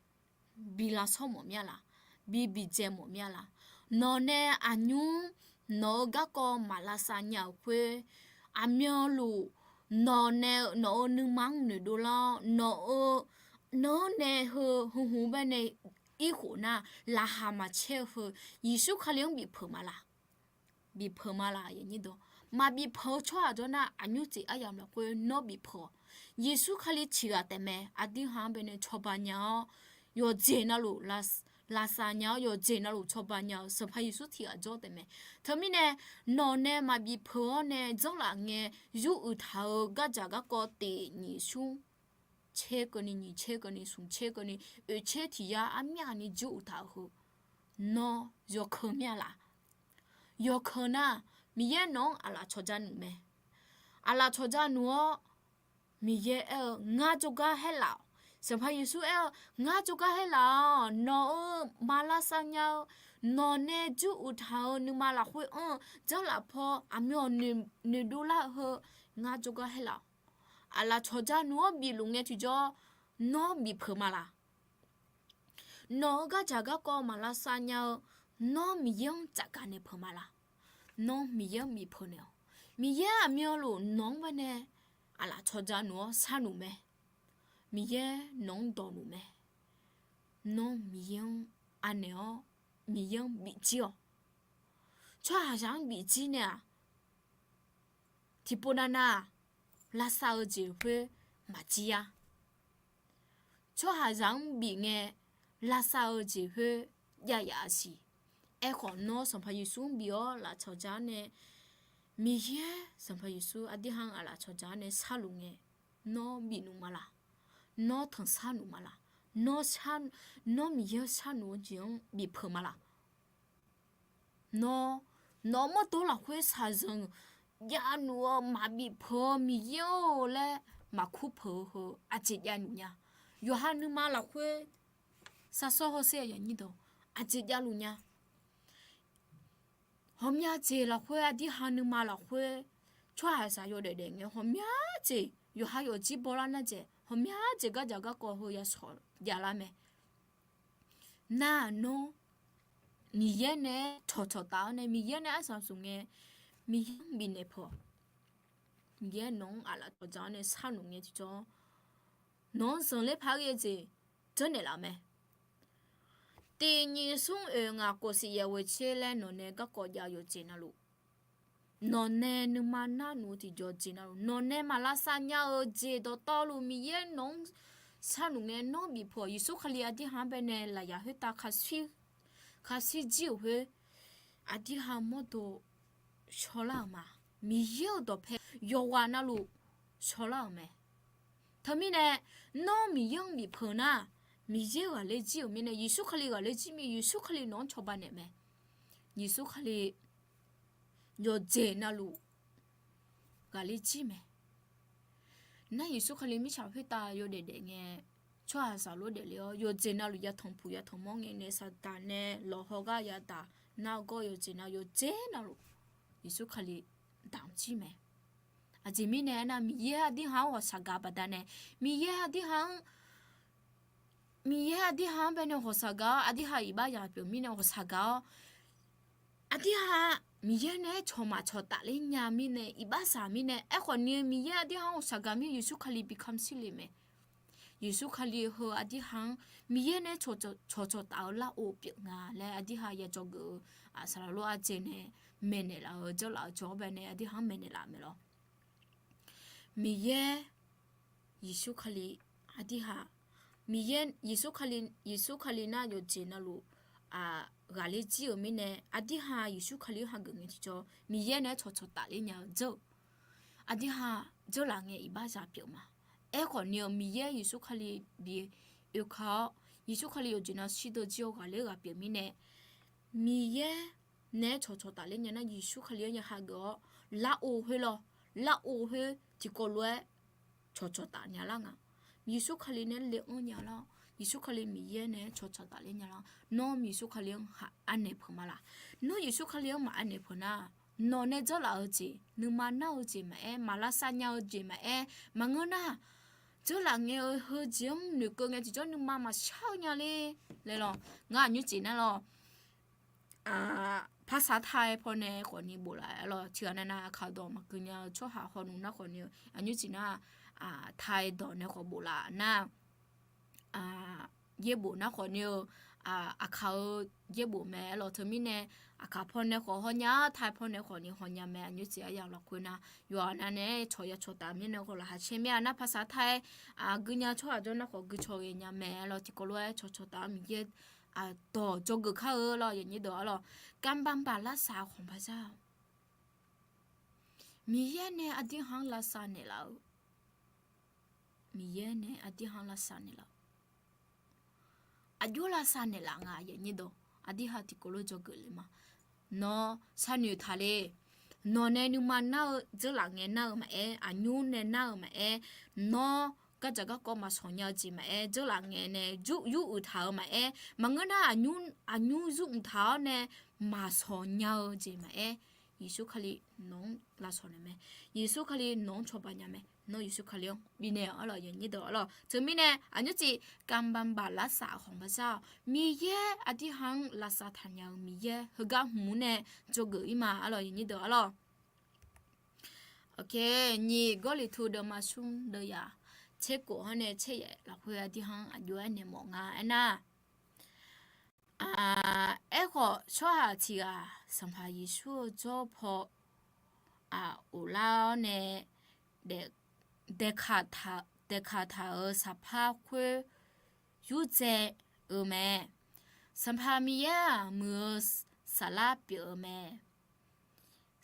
bi lavshawr mawf mir-a laq? Bi biqdzae mawf mir-a laq? Nawq nae aqnymr nawq-eu garkawv maq lavsav nya-euq khoer, aqmyanluf nawq nae nawq-euq nuima-anr noeqdov lar-awr, nawq-eu, nawq-anr nae heu heu hmq bae nae irkhof nar, laqkhaq maqcaer-eu heu Yeqsur Kali-anr bifpeuq ma laq? Bifpeuq ma laq? Aqnyir dawq, maqbif peuq-eu tsawrhaq jawr nar, aqnymr tseq aryamq lafkhoer nawr bifpeuq-awq. Yeqsur Kali tiqghaq taefmae aqdirhaq-anr bae nae cawba nya-awr, yawqjeq navluf lavsav nya-awr, yawqjeq navluf cawba nya-eu Sanqpaq Yeqsur tiqghaq jawr taefmae. Teumirnae nawq nae maqbif peuq-awr nae janrlaf ngae, yur uiq taq-eu gardzaq garkawv tiq nyiq smr tser keuvni nyiq tser keuvni smq tser keuvni oeq tser tiq yar armyavni jur uiq taq-eu heu, nawr yawkeuv mir-a laq? Yawkeuv nar, Miqyaer nawq-anr aqlaf cawqja nmr mae. Aqlaf cawqja nmr-awr, Miqyaer aer-eu, ngar jawrgar haerlaf-awq. Sanqpaq Yeqsur aer-eu, ngar jawrgar haerlaf-awq. Nawq-eu maq lavsav nya-eu, nawq nae jur uiq taq-eu nuima lafkhoer anr-eu janrlaf paw aqmyanluf noeqdov lar-eu heu, ngar jawrgar haerlaf-awq. Aqlaf cawqja nmr-anr bifluf ngae tiqjawr, nawr bifpeuq ma laq? Nawq-eu gardzaq garkawv maq lavsav nya-eu, nawr Miqyaer-anr tsafgaq naeq peuq ma laq? Nawr Miqyaer-anr bifpeuq naeq-awq. Miqyaer aqmyanluf nawq-anr bae nae aqlaf cawqja nmr-awr sharnmr mae. Miqyaer nawq-anr dawq nmr mae. Nawr Miqyaer-anr anaeq-awr, Miqyaer-anr bifjir-awq. Tsawrhaqzaq-anr bifjir nae-aq, tiqpov navnav-aq, lavsav-eu jeq khoer maqjir-a. Tsawrhaqzaq-anr bif ngae, lavsav-eu jeq khoer jav yaf-a siq. Aerkhawf, nawr Sanqpaq Yeqsur-anr bif-awr lafcawq ja-awr nae, Miqyaer, Sanqpaq Yeqsur aqdirhaq-anr aqlaf cawq ja-awr nae sharluf ngae, nawr bifluf ma laq? Nawr tanqsharluf ma laq? Nawr, nawr Miqyaer-anr sharluf-eu jeq-anr bifpeuq ma laq? Nawr, nawq-eu mawrdo lafkhoer shaqzanq javluf-eu maqbif peuq-eu Miqyaer-or laer maqkur peuq-eu heu aqjeq javluf nya? Yawqha nuima lafkhoer, sar sawr hawsher aqnyir dawq, aqjeq javluf nya? Ghawqmya jeq lafkhoer, aqdirhaq nuima lafkhoer, tsawrhaqzaq yawdaef daef ngae ghawqmya jeq, yawqha yawfjir bawlar nar dzaeq ghawqmya jeq gardzaq garkawv heu yashawq javlar mae. Nar-aq nawr, Miqyaer naeq-aer cawqcawq taf-awr nae Miqyaer nae arsaq smq ngae, Miqyaer-anr bifnaeq peuq-awq. Miqyaer nawq-anr aqlaf cawq ja-awr nae sharluf ngae tiqjawr, nawq-anr zanqler paq-aer ghae-eu jeq janrnaeq laf-eu mae. Tiq nyiq smr oeq ngaq kof siq yaeq ghoeq tser laer nawq nae garkawv jav-eu yawqjeq navluf, nawq nae nuima narluf-eu tiqjawq jeq navluf, nawq nae maq lavsav nya-eu jeq dawqtawvluf Miqyaer nawq-anr sharluf ngae nawr bifpeuq-awq. Yeqsur Kali aqdirhaq-anr bae nae lafyaq khoertav kharshir jir-euq khoer, aqdirhaq mawrdo shawrlar-euq ma. Miqyaer-euq dawqpae yawqghaq navluf shawrlar-euq mae. Teumirnae, nawr Miqyaer-anr bifpeuq nar, Miqyaer ghaqler jir-euq mirnae, Yeqsur Kali ghaqler jir mir, Yeqsur Kali nawq-anr cawba naeq mae. Yeqsur Kali yawqjeq navluf ghaqler jir mae. Nar Yeqsur Kali mirtsaq khoertav yawdaef daef ngae, tsawrhaqzaq lof daefle-awr yawqjeq navluf yatanq puq yatanq mawr ngae nae, saqdaq nae lawqhaw gar yadaq, nargawr yawqjeq nav yawqjeq navluf Yeqsur Kali damq jir mae. Aqjeq mirnae aernar, Miqyaer aqdirhaq-anr ghawqshaq gaq baqdanae, Miqyaer aqdirhaq-anr Miqyaer aqdirhaq-anr bae nae ghawqshaq gaq-awr, aqdirhaq iqbax zaq pyeuf mirnae ghawqshaq gaq-awr, aqdirhaq Miqyaer nae-aer cawq maq cawq tafler nya mirnae, iqbax zaq mirnae, aerkhawf ni Miqyaer aqdirhaq-anr ghawqshaq gaq mir Yeqsur Kali bi kamq shir le mae. Yeqsur Kali heu aqdirhaq-anr Miqyaer nae-aer cawqcawq taf-eu lar-or pyeuf nga laer aqdirhaq yadzawgeuf-eu saqlaq lof-aer jeq nae maeqnaeq laf-eu, janrlaf-eu jawr-awr bae nae aqdirhaq-anr maeqnaeq laf-eu mae lawr. Miqyaer, Yeqsur Kali, aqdirhaq, Miqyaer, Yeqsur Kali, Yeqsur Kali nar yawqjeq navluf ghaqler jir-euq mirnae, aqdirhaq Yeqsur Kali-anr hageuf ngae tiqjawr Miqyaer nae-aer cawqcawq tafler nya-eu dzeur-eu, aqdirhaq dzeur laf ngae iqbax zaq pyeuf ma. Aerkhawf ni-eu Miqyaer Yeqsur Kali bi oeka-awr, Yeqsur Kali yawqjeq nav shir deuq jir-awr ghaqler ghaq pyeuf mirnae, Miqyaer naeq-aer cawqcawq tafler nya nar, Yeqsur Kali-anr ya hageuf-awr, lafov khoer lawr, lafov khoer tiqkawv lof-aer cawqcawq taf nya lar nga. Yeqsur Kali nae le-anr nya lar, Yeqsur Kali Miqyaer naeq-aer cawqcawq tafler nya lar. Nawr Yeqsur Kali-anr aq anaeq peuq ma laq? Nawr Yeqsur Kali-anr maq anaeq peuq nar, nawq nae dzeurlaf-eu jeq, nuima nar-eu jeq maqaer, maq lavsav nya-eu jeq maqaer, maqngeur nar, dzeurlaf ngae-eu heujeq-anr noeqkeuv ngae tiqjawr nuima maqshar-eu nya ler laer lawr. Ngar aqnymr jeq nar lawr, ภาษาไทย pawnae khawfni bof laf-aer lawr. Tiqghaq navnav aqkaq dawq maqgui nya-eu tsawrhaq hawnmr nar khawfni, aqnymr jeq nar, ไทย dawq nae khawf bof laf nar, yaerbof nar khawfni-eu, aqkaq-eu yaerbof mae aer lawr. Teumirnae aqkaq pawnae khawf hawnya-awr, ไทย pawnae khawfni hawnya mae. Aqnymr jeq aryamq lafkhoer nar, yawqha navnav-aer cawq ya cawq taf mirnae khawf laqkhaq caer mir-a nar, ภาษาไทย gui nya tsawrhaq jawr nar khawf gui caw ghae nya mae aer lawr. Tiqkawv lof-aer cawqcawq taf-awr Miqyaer dawq dzawgeuf kar-eu lawr, yawnyir dawq aer lawr. การบำบัดรักษาของพระเจ้า Miqyaer nae aqdirhaq-anr lavsav naeqlaf-eu, Miqyaer nae aqdirhaq-anr lavsav naeqlaf-eu, aqjox lavsav naeqlaf nga, yawnyir dawq. Aqdirhaq tiqkawv lof dzawgeuf le ma. Nawr sharnoeq taq le. Nawq nae nuima nar-eu, dzeurlaf ngae nar-eu maqaer, aqnymr nae nar-eu maqaer, nawr gardzaq garkawv maqsawq nya-eu jeq maqaer, dzeurlaf ngae nae yur uiq taq-eu maqaer, maqngeur nar, aqnymr yur uiq taq-awr nae maqsawq nya-eu jeq maqaer, Yeqsur Kali nawq-anr lavsawq naeq mae. Yeqsur Kali nawq-anr cawba nya mae. Nawr Yeqsur Kali-anr bifnaeq-awq aer lawr, yawnyir dawq aer lawr. Teumirnae aqnymr jeq การบำบัดรักษาของพระเจ้า Miqyaer aqdirhaq-anr lavsav taqnya-eu Miqyaer heugar hmq-anr nae dzawgeuf ir ma aer lawr, yawnyir dawq aer lawr. Nyiq Gawrliqtu deuvma smr deuvyaq tserkof hawr nae tseryaef lafkhoer aqdirhaq-anr aqjox-aer naeq mawf nga aernar, aerkhawf tsawrhaq tiq ghaq Sanqpaq Yeqsur-eu jawr paw ghoflar-awr nae daeqkaq taq-euq saqpar khoer yurdzae-eu mae. Sanqpaq Miqyaer-aq, muiq-eu saflar pyeuf-eu mae.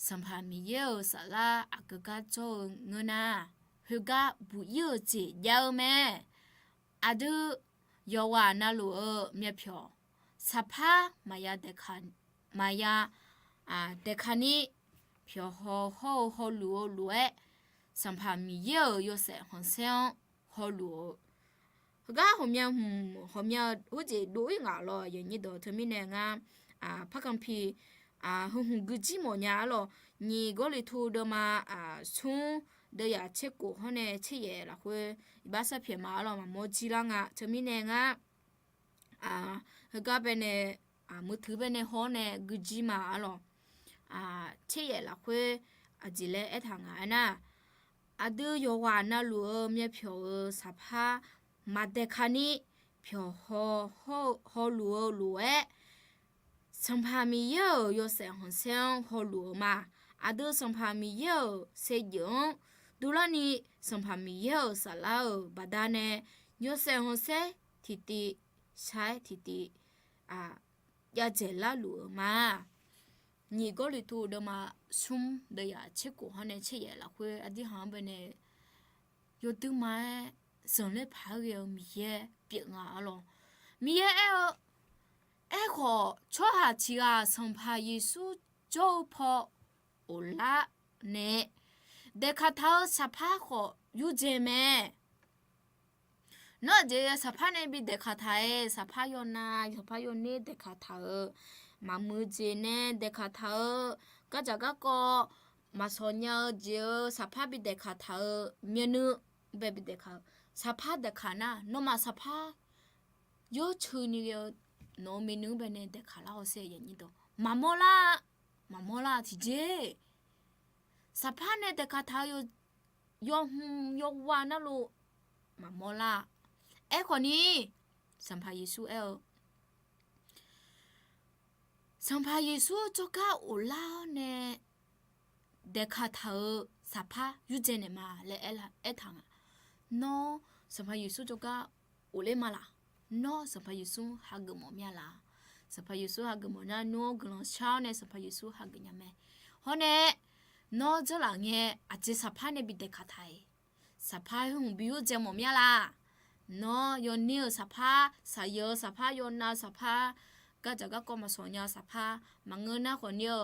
Sanqpaq Miqyaer-euq saflar aqgeu gar jawr-eu ngeur nar, khoergar buq ir-eu jeq jav-eu mae. Aqdui yawqghaq navluf-eu myavpyawq saqpar maqya daeqkaq ni pyawq haw hawr-eu hawluf-eu lof-aer, Sanqpaq Miqyaer-euq yawshaef khanqsaer-anr hawluf-eu heugar ghawqmya hmq ghawqmya khoerjeq dov ir ngaq lawr, yawnyir dawq. Teumirnae ngar parkanq pi heu hmq guijir mawfnya aer lawr. Nyiq Gawrliqtu deuvma smr deuvyaq tserkof hawr nae tseryaef lafkhoer iqbax sarpyaeq ma aer lawr, maqmawr jir lar nga. Teumirnae ngar heugar baenae, muiqtui baenae haw-awr nae guijir ma aer lawr. Tseryaef lafkhoer aqjeq laer aertaq nga aernar, aqdui yawqghaq navluf-eu myavpyawq-euq saqpar maqdaeqkaq ni pyawq haw hawluf-eu lof-aer, Sanqpaq Miqyaer-euq yawshaef khanqsaer-anr hawluf-eu ma. Aqdui Sanqpaq Miqyaer-euq saevdzeuf-anr dovlarni, Sanqpaq Miqyaer-euq saflar-euq baqdanae yawshaef khanqsaer tiqtiv shar-aer tiqtiv jav-aer larluf-eu ma. Nyiq Gawrliqtu deuvma smr deuvyaq tserkof hawr nae tseryaef lafkhoer aqdirhaq-anr baenae yawduima-aer zanqler paq-aer ghae-eu Miqyaer pyeuf nga aer lawr. Miqyaer aer-eu, aerkhawf tsawrhaq tiq ghaq Sanqpaq Yeqsur jawr-eu paw ghoflar nae daeqkaq taq-eu saqpar khawf yurdzae mae. Nawr aqjeq saqpar nae bi daeqkaq taq-aer, saqpar yawnav saqpar yawner daeqkaq taq-eu, maqmuiq jeq nae daeqkaq taq-eu, gardzaq garkawv maqsawq nya-eu jeq-eu saqpar bi daeqkaq taq-eu, myavnuiv bae bi daeqkaq-eu, saqpar daeqkaq nar, nawmaf saqpar yawr ceuni ghae-eu nawq-eu myavnuiv-anr baenae daeqkaq lar-awr sher, yawnyir dawq. Maqmawr lar, maqmawr lar tiqjeq. Saqpar nae daeqkaq taq-eu yawhmq yawqghaq navluf maqmawr lar. Aerkhawf ni, Sanqpaq Yeqsur aer-eu, Sanqpaq Yeqsur jawrgar ghoflar-awr nae daeqkaq taq-eu saqpar yurdzae naeq ma laer aertaq nga. Nawr Sanqpaq Yeqsur jawrgar ghofler ma laq? Nawr Sanqpaq Yeqsur hageuf mawf mir-a laq? Sanqpaq Yeqsur hageuf mawf nar, nymr-anr guiqlanq shar-awr nae Sanqpaq Yeqsur hageuf nya mae. Hawr nae, nawr dzeurlaf ngae aqjeq saqpar nae bi daeqkaq taq-iq, saqpar heu hmq bi yurdzae mawf mir-a laq? Nawr yawner-euq saqpar, saqyeuq-eu saqpar, yawnav-eu saqpar, gardzaq garkawv maqsawq nya-eu saqpar, maqngeur nar khawfni-eu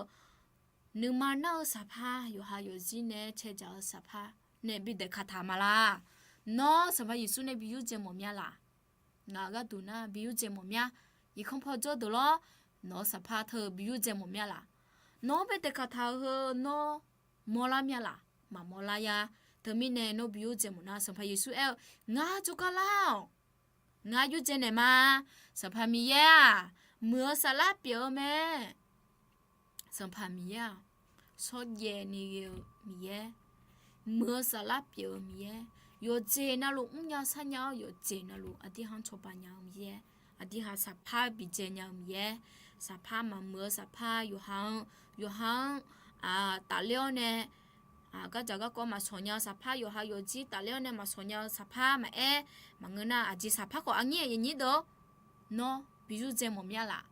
nuima nar-eu saqpar, yawqha yawqzir nae caedzaq-eu saqpar nae bi daeqkaq taq ma laq. Nawr Sanqpaq Yeqsur nae bi yurdzae mawf mya laq. Ngaq-euq gharduq nar bi yurdzae mawf mya. Irkanr paw dzawrdeuq lawr, nawq-eu saqpar teu bi yurdzae mawf mya laq. Nawr bae daeqkaq taq-eu heu nawr mawrlar mya laq, maqmawrlar ya. Teumirnae nawr bi yurdzae mawf nar, Sanqpaq Yeqsur aer-eu, Ngar jawrgar lar-awq. Ngar yurdzae naeq ma. Sanqpaq Miqyaer-aq, muiq-eu saflar pyeuf-eu mae. Sanqpaq Miqyaer-aq, shawrjaev ni ghae-eu Miqyaer, muiq-eu saflar pyeuf-eu Miqyaer, yawqjeq navluf mrnya sarnya-awr, yawqjeq navluf aqdirhaq-anr cawba nya-eu Miqyaer, aqdirhaq saqpar bidzae nya-eu Miqyaer, saqpar maqmuiq-eu saqpar yawqha-anr, yawqha-anr tafler-awr nae, gardzaq garkawv maqsawq nya-eu saqpar, yawqha yawqjir tafler-awr nae maqsawq nya-eu saqpar maqaer, maqngeur nar aqjeq saqpar khawf aqnyir-aq yanyir deuq-awr, nawr bi yurdzae mawf mya laq.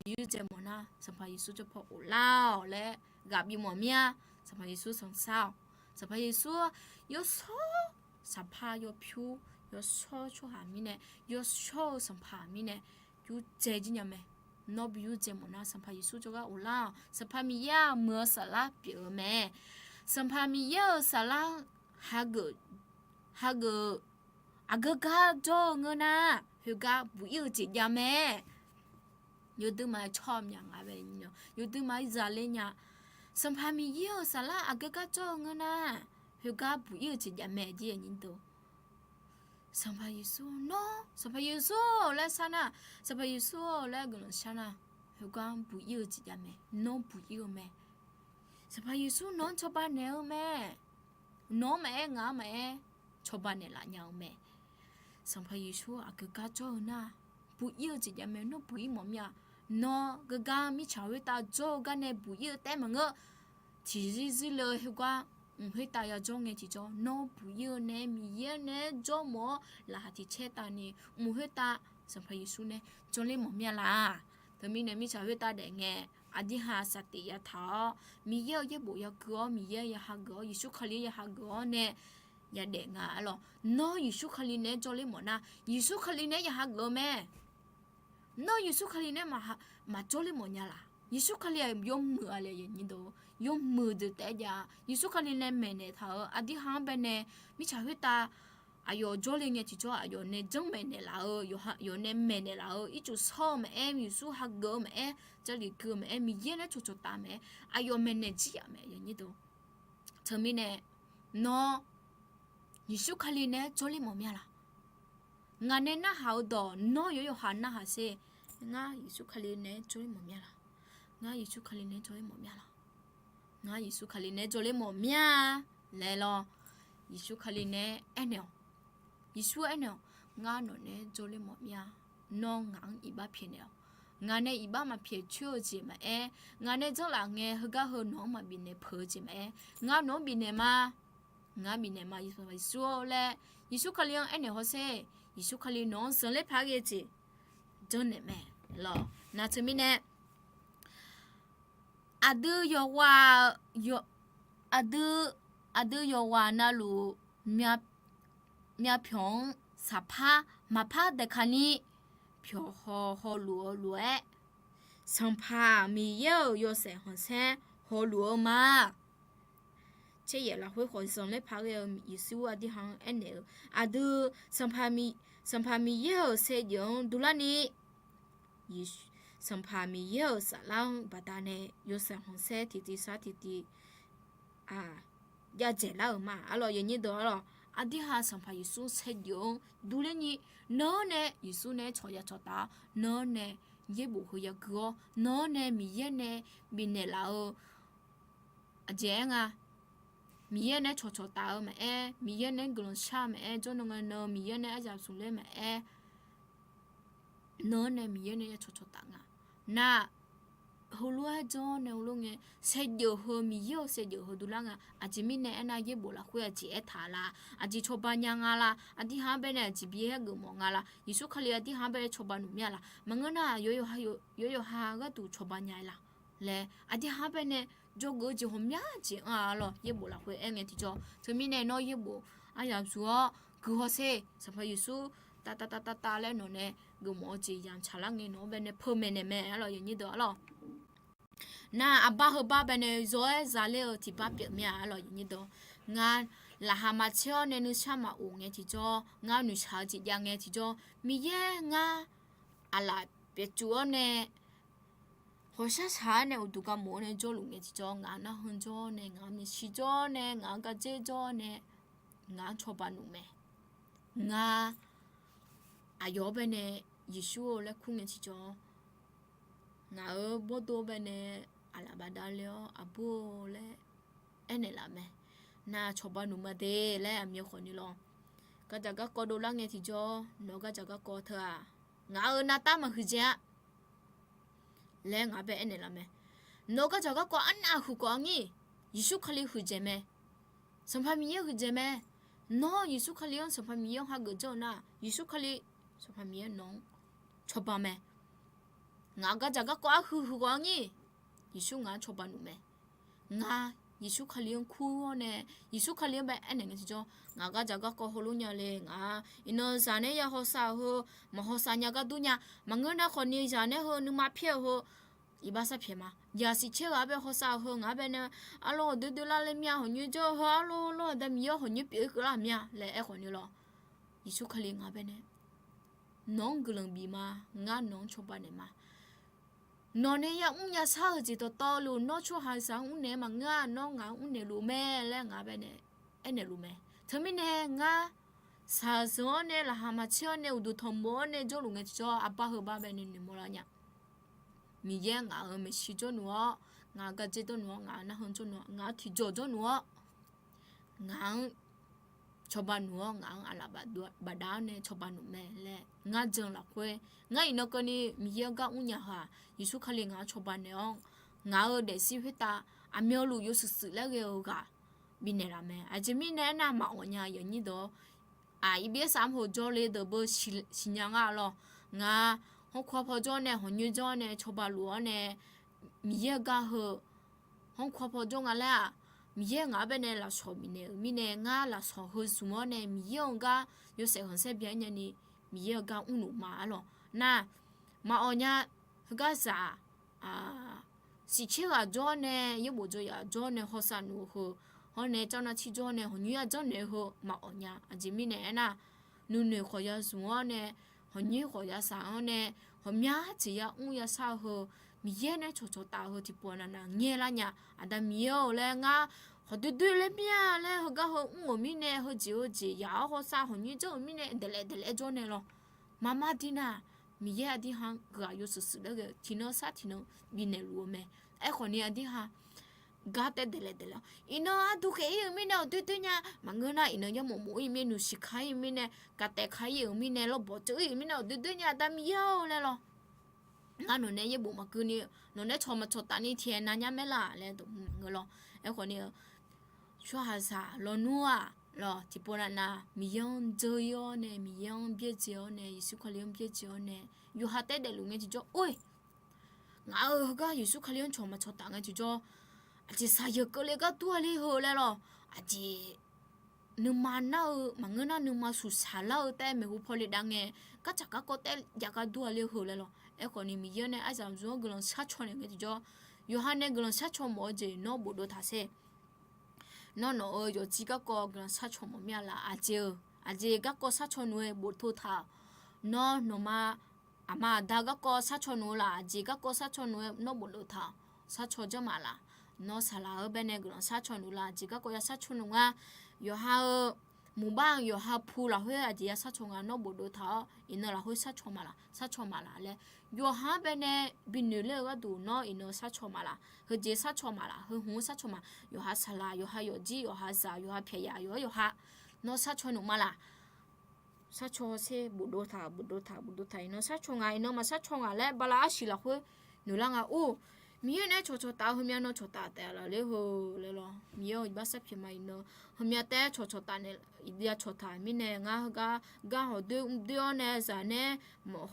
Bi yurdzae mawf nar, Sanqpaq Yeqsur jawr paw ghoflar-awq laer ghaq bif mawf mir-a. Sanqpaq Yeqsur sanqsar-awq. Sanqpaq Yeqsur yawshawr saqpar yawpyur, yawshawr tsawrhaq mirnae, yawshawr-eu sanqpaq mirnae yurdzae jir nya mae. Nawr bi yurdzae mawf nar, Sanqpaq Yeqsur jawrgar ghoflar-awq. Sanqpaq Miqyaer-aq, muiq-eu saflar pyeuf-eu mae. Sanqpaq Miqyaer-euq saflar hageuf, hageuf aqgeu gar jawr-eu ngeur nar, khoergar buq ir-eu jeq jav mae. Yawduimaf-aer tsawr-eu myaq nga bae, yawduimaf-aer zale nya. Sanqpaq Miqyaer-euq saflar aqgeu gar jawr-eu ngeur nar, khoergar buq ir-eu jeq jav mae jir aqnyir deuq. Sanqpaq Yeqsur, nawr Sanqpaq Yeqsur laer shar nar, Sanqpaq Yeqsur laer guiqlanq shar nar, khoergar buq ir-eu jeq jav mae, nawr buq ir-eu mae. Sanqpaq Yeqsur nawq-anr cawba naeq-eu mae. Nawq-anr maqaer, ngaq-anr maqaer, cawba naeqlaf nya-eu mae. Sanqpaq Yeqsur aqgeu gar jawr-eu nar, buq ir-eu jeq jav mae, nawr buq ir mawf mir-a. Nawr geugar mirtsaq khoertav jawr-eu gar nae buq ir-eu taef maqngeur. Tiqzir zir le-eu khoergar, mq khoertav yajawr ngae tiqjawr, nawr buq ir-eu nae Miqyaer nae jawr mawf-awr laqkhaq tiq caer tavni, mq khoertav Sanqpaq Yeqsur nae jawrler mawf mir-a laq. Teumirnae mirtsaq khoertav daef ngae, aqdirhaq saqtif yataq-awr, Miqyaer-euq yaerbof yagui-awr, Miqyaer ya hageuf-awr, Yeqsur Kali ya hageuf-awr nae yadaef nga arlawq. Nawr Yeqsur Kali naeq-aer jawrler mawf nar, Yeqsur Kali naeq-aer ya hageuf-eu mae. Nawr Yeqsur Kali naeq-aer maqjawrler mawf nya laq. Yeqsur Kali-aq yawmuiq-a le, yawmuiq deuq taef-aer jav-a. Yeqsur Kali nae maeqnaeq taq-euq aqdirhaq-anr baenae, mirtsaq khoertav aqyawf jawrle ngae tiqjawr, aqyawf nae janrmaeq naeqlaf-eu, yawqha yawf nae maeqnaeq laf-eu, ircuf shawr-eu maqaer, Yeqsur hageuf-eu maqaer, Jarlif gui-eu maqaer, Miqyaer nae cawqcawq taf-eu maqaer, aqyawf maeqnaeq jir-aq mae, yawnyir deuq. Teumirnae, nawr Yeqsur Kali nae-aer jawrler mawf mir-a laq. Ngaq nae narhaq-eu dawq nawr yawqha narhaq sher. Ngar Yeqsur Kali nae-aer jawrler mawf mir-a laq. Ngar Yeqsur Kali nae-aer jawrler mawf mir-a laq. Ngar Yeqsur Kali nae-aer jawrler mawf mir-a laer lawr. Yeqsur Kali nae-aer aernaeq-awq. Yeqsur aernaeq-awq. Ngar nawq nae-aer jawrler mawf mir-a. Nawr ngaq-anr iqbax pyaeqnaeq-awq. Ngaq nae iqbax maqpyaeq coer-eu jeq maqaer, ngaq nae janrlaf ngae heugar heu nawq-anr maqbifnaeq peuq-eu jeq maqaer, ngar nawq-anr bifnaeq ma. Ngar bifnaeq ma, Yeqsur laer, Yeqsur Kali-anr aernaeq hawsher. Yeqsur Kali nawq-anr zanqler paq ghae-eu jeq janrnaeq mae lawq. Nar teumirnae, aqdui yawqghaq, aqdui, aqdui yawqghaq navluf myavpyawq-anr saqpar maqpar daeqkaq ni, pyawq haw hawluf-eu lof-aer, Sanqpaq Miqyaer-euq yawshaef khanqsaer hawluf-eu ma. Tser yaef lafkhoer khawf zanqler paq ghae-eu Yeqsur aqdirhaq-anr aernaeq-eu, aqdui, Sanqpaq Miqyaer-euq saevdzeuf-anr durlarni, Sanqpaq Miqyaer-euq saflar-anr baqdanae yawshaef khanqsaer tiqtiv sar tiqtiv jav dzaeqlar-euq ma. Arlawq, yawnyir deuq arlawq, aqdirhaq Sanqpaq Yeqsur saevdzeuf-anr durlerni, nan-anr nae Yeqsur nae-aer cawq ya cawqtaf-awr, nan-anr nae yaerbof heu yagui-awr, nan-anr nae Miqyaer nae bifnaeq laf-eu aqjeq aer nga. Miqyaer nae-aer cawqcawq taf-eu maqaer, Miqyaer nae-aer guiqlanq shar-eu maqaer, jawrnan ngae nan Miqyaer nae-aer aryamq smq ler maqaer, nan-anr nae Miqyaer nae ya cawqcawq taf nga. Nar, heulof-aer janr nae heulof ngae, saevdzeuf heu, Miqyaer-euq saevdzeuf heu durlar nga. Aqjeq mirnae aernar, yaerbof lafkhoer aqjeq aertaq la, aqjeq cawba nya nga la, aqdirhaq-anr baenae aqjeq bi aer geufmawf nga la, Yeqsur Kali aqdirhaq-anr baenae cawba nmr mir-a la, maqngeur nar, yawqha yawqha gharduq cawba nya-aer la laer, aqdirhaq-anr baenae jawrgeuf-eu jeq ghawqmya jeq anr-a arlawq, yaerbof lafkhoer aer ngae tiqjawr. Teumirnae nawr yaerbof aryamq smq-awr guihaw sher. Sanqpaq Yeqsur tav tav tav tav tav laer nawq nae geufmawf-eu jeq yamq tsaqlar ngae nawq-anr baenae peumaeq naeq mae arlawq, yawnyir deuq arlawq. Nar aqbar heubar baenae yawr-aer zaler-eu tiqbar pyeuf mir-a arlawq, yawnyir deuq. Ngar laqkhaq maqtser-awr nae nuisar maqof ngae tiqjawr, ngar noeqshaq-eu jeq jav ngae tiqjawr, Miqyaer ngar aqlaf pyeufcuf-awr nae hawqshar shaq-awr nae uqduq gar mof-awr nae jawrluf ngae tiqjawr, ngaq-anr narhaq jawr-awr nae, ngaq-anr maeqshi jawr-awr nae, ngaq-anr garjer jawr-awr nae, ngaq-anr cawba noeq mae. Ngar aqyawf-anr baenae Yeqsur-or laer kur ngae tiqjawr, ngaq-euq bawrdo-anr baenae aqlaf bafdav le-awr aqbur-or laer aernaeq laf mae. Nar cawba noeq ma de laer aqmyan khawfni lawr. Gardzaq garkawv dovlar ngae tiqjawr, nawq-eu gardzaq garkawv teu-aq, ngaq-euq navtar maqhuiqdzaeq-a laer ngaq-anr bae aernaeq laf mae. Nawq-eu gardzaq garkawv arnav huiq khawf-anr ngir, Yeqsur Kali huiqdzaeq mae. Sanqpaq Miqyaer huiqdzaeq mae. Nawr Yeqsur Kali-anr Sanqpaq Miqyaer-anr hageuf jawr-eu nar, Yeqsur Kali, Sanqpaq Miqyaer nawq-anr cawba mae. Ngaq-euq gardzaq garkawv arhuiq huiq khawf-anr ngir, Yeqsur ngaq-anr cawba noeq mae. Ngar Yeqsur Kali-anr kur-awr nae, Yeqsur Kali-anr bae aernaeq ngae tiqjawr, ngaq-euq gardzaq garkawv heulof nya le, ngaq iqnan zaq nae ya hawsav-euq heu, maq hawsav nya gar dur nya. Maqngeur nar khawfni zaq nae heu nuima pyaer-eu heu, iqbax sar pyaeq ma. Yaq siqcaer ghaq-anr bae hawsav-euq heu ngaq-anr baenae arlawr hawqdoer doer lar le mir-a, hawqnyoer jawr-eu heu arlawr lawr-eu aqda Miqyaer-anr hawqnyoer pyeuf-ir keuvlar-euq mir-a laer aer khawfni lawr. Yeqsur Kali ngaq-anr baenae nawq-anr guiqlanq bif ma. Ngar nawq-anr cawba naeq ma. Nawq nae yamr yashar-eu jeq dawqtawvluf nawr tsawrhaqzaq-anr mrnaeq-eu maqngeur-a, nawr ngaq-anr mrnaeq luf mae laer ngaq-anr baenae aernaeq luf mae. Teumirnae ngar shaqzanq-awr nae laqkhaq maqtser-awr nae uqduq tanqmof-awr nae jawrluf ngae tiqjawr, aqbar heubar baenae noeqmawr lar nya. Miqyaer ngaq-euq maeqshi jawrluf-awr, ngaq-euq garjer jawrluf-awr, ngaq-euq narhaq jawrluf-awr, ngaq-anr tiqjawq jawrluf-awr, ngaq-anr cawba noeq-awr, ngaq-anr aqlaf bafdav-awr nae cawba noeq mae laer ngar jan lafkhoer, ngar iqnan keuvni Miqyaer-anr gar mrnya heu-aq, Yeqsur Kali ngaq-anr cawba naeq-awr, ngaq-euq daefzir khoertav aqmyanluf yawshuif shuif laer ghae-eu ghaq bifnaeq laf mae. Aqjeq mirnae aernar, maqawq nya yawnyir deuq-awr, aq, iqbir arsaq armheuq jawrle deuq beu siqnya nga lawr. Ngar hawrkawr paw jawr nae, hawqnyoer jawr nae, cawba luf-awr nae, Miqyaer-euq gar heu hawrkawr paw jawr nga laer-aq, Miqyaer ngaq-anr baenae lafsawq bifnaeq-euq mirnae, ngar lafsawq heu zmq-awr nae Miqyaer-euq gar yawshaef khanqsaer bya-aer nyani, Miqyaer-euq gar mrluf ma arlawq. Nar, maqawq nya, heugar zaq siqcaer ghaq jawr nae, yaerbof jawr yaf jawr nae, hawsav noeq-eu heu, hawr nae car nav cir jawr nae, hawqnyoer yar janrnaeq-eu heu maqawq nya. Aqjeq mirnae aernar, nuinoeq khawf ya zmq-awr nae, hawqnyoer khawf ya saq-awr nae, hawqmya jeq ya mr ya shar-eu heu, Miqyaer nae cawqcawq taf-eu heu tiqpov navnav ngaelar nya. Aqda Miqyaer-or laer ngar hawqdoer doer laer mir-a laer heugar heu mr-euq mirnae, heujeq heujeq yaq-awr hawsav hawqnyoer janr-euq mirnae, daeflaef daeflaef jawr nae lawr. Maqmar dir nar, Miqyaer aqdirha ghaq yawshuif shuif laer ghae-eu tiqnan sar tiqnan bifnaeq luf-eu mae. Aerkhawfni aqdirha gar taef daeflaef daeflaef-awr, iqnan arduq khaef-ir-euq mirnae hawqdoer doer nya. Maqngeur nar, iqnan yaerbof mof-ir-euq mirnae, nuqsiq ka-ir-euq mirnae, kaqtaef ka-ir-euq mirnae, lawrbawq tseuv-ir-euq mirnae hawqdoer doer nya, aqda Miqyaer-or laer lawr. Ngar nawq nae yaerbof maqgeur ni, nawq nae cawq maqcawq taf ni tiqhaeq nav nya maer laf laer dawq maqngeur lawr. Aerkhawfni-eu tsawrhaqzaq lawnmr-aq lawr, tiqpov navnav Miqyaer-anr dzeur-ir-awr nae, Miqyaer-anr byaerdzae-awr nae, Yeqsur Kali-anr byaerdzae-awr nae, yawqha taef daefluf ngae tiqjawr, or, ngaq-euq heugar Yeqsur Kali-anr cawq maqcawq taf ngae tiqjawr, aqjeq saqyeuq keuvle gar dur-a ler heu laer lawr. Aqjeq nuima nar-eu maqngeur nar, nuima suqsaq lar-eu taef maeqhu paw le dav ngae, gardzaq garkawv taef jav gar dur-a ler heu laer lawr. Aerkhawfni Miqyaer nae aryamq zmq-anr guiqlanq sharcaw naeq ngae tiqjawr, yawqha nae guiqlanq sharcaw mawf-eu jeq nawr bofdov taq sher. Nawr nawq-euq yawqjir garkawv guiqlanq sharcaw mawf mir-a laf? Aqjeq-euq aqjeq garkawv sharcaw noeq-aer boftov taq-awq. Nawr nawqma aqma aqda garkawv sharcaw noeq-eu laf? Aqjeq garkawv sharcaw noeq-aer nawr bofdov taq-awq. Sharcaw janr maf laf? Nawr saqlaq-eu baenae guiqlanq sharcaw noeq laf? Aqjeq garkawv ya sharcaw noeq nga. Yawqha-euq muiqbar-anr yawqha pu lafkhoer aqjeq ya sharcaw nga, nawr bofdov taq-awr iqnan lafkhoer sharcaw maf laf, sharcaw maf laf laer yawqha-anr baenae binoeq ler-eu gharduq nawr iqnan sharcaw maf laf? Heujeq sharcaw maf laf? Heu hmq-anr sharcaw maf? Yawqha saqlaq, yawqha yawqjir, yawqha zaq, yawqha pyaqyaq, yawqha yawqha, nawr sharcaw noeq ma laf? Sharcaw sher, bofdov taq, bofdov taq, bofdov taq, iqnan sharcaw nga, iqnan maqsharcaw nga laer bala arsiq lafkhoer noeqlar nga. Or, Miqyaer nae cawqcawq taf-eu heumya nan cawqtaf taef laf ler heu laer lawr. Miqyaer-or, iqbax sharpyaeq ma. Iqnan heumya taef cawqcawq taf nae, ya cawqtaf mirnae ngar heugar gar hawqdoer mrdoer-awr nae, zaq nae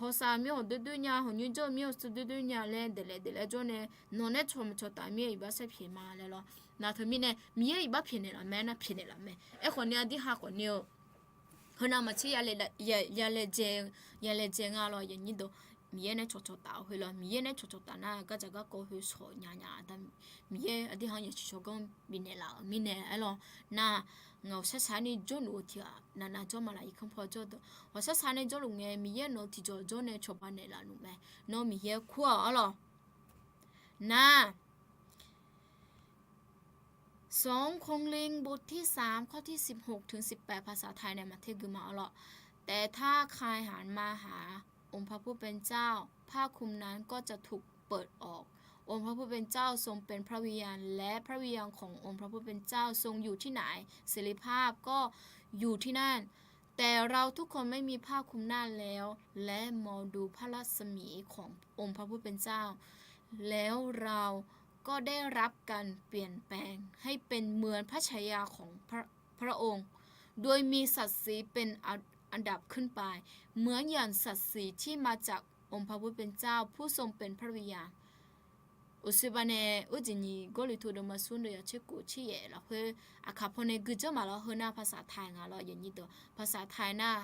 hawsav mir hawqdoer doer nya, hawqnyoer janr mir hawqdoer doer nya laer daeflaef daeflaef jawr nae, nawq nae cawq maqcawq taf mir-aer iqbax sharpyaeq ma laer lawr. Nar teumirnae Miqyaer iqbax pyaeqnaeq laf mae, nar pyaeqnaeq laf mae. Aerkhawfni aqdirha khawfni-eu Heunav maqtser ya laejae, ya laejae nga lawq, aqyuif aqnyir deuq. Miqyaer nae cawqcawq taf-eu khoer lawr, Miqyaer nae cawqcawq taf nar, gardzaq garkawv khoer shawq nya nya-a. Miqyaer aqdui-anr yasiq shawrganr bifnaeq laf-euq mirnae aerlawq. Nar, ngaq ghawqshaq shaq ni jawrluf-eu tiq ghaq navnav jawr ma laf, irkanr paw jawr deuq. Ghawqshaq shaq ni jawrluf ngae, Miqyaer nawq-eu tiqjawq jawr nae cawba naeqlaf luf mae. Nawr Miqyaer kur-awq aerlawq. Nar, สองโครินธ์ บทที่สาม ข้อที่สิบหกถึงสิบแปด ภาษาไทย nae maqter gui ma aerlawq. แต่ถ้าใครหันมาหาองค์พระผู้เป็นเจ้า ผ้าคลุมนั้นก็จะถูกเปิดออก องค์พระผู้เป็นเจ้าทรงเป็นพระวิญญาณ และพระวิญญาณขององค์พระผู้เป็นเจ้าทรงอยู่ที่ไหน เสรีภาพก็อยู่ที่นั่น แต่เราทุกคนไม่มีผ้าคลุมหน้าแล้ว และมองดูพระรัศมีขององค์พระผู้เป็นเจ้า แล้วเราก็ได้รับการเปลี่ยนแปลงให้เป็นเหมือนพระฉายาของพระ พระองค์ โดยมีศักดิ์ศรีเป็นอันดับขึ้นไป เหมือนอย่างศักดิ์ศรีที่มาจากองค์พระผู้เป็นเจ้า ผู้ทรงเป็นพระวิญญาณ Uqshoe baqnae, urjeq nyiq Gawrliqtu deuvma smr deuv yawtser kof tser yaef lafkhoer, aqkaq pawnae guijanr maqlawr, heunar ภาษาไทย nga lawr, aqyuif aqnyir deuq. ภาษาไทย nar,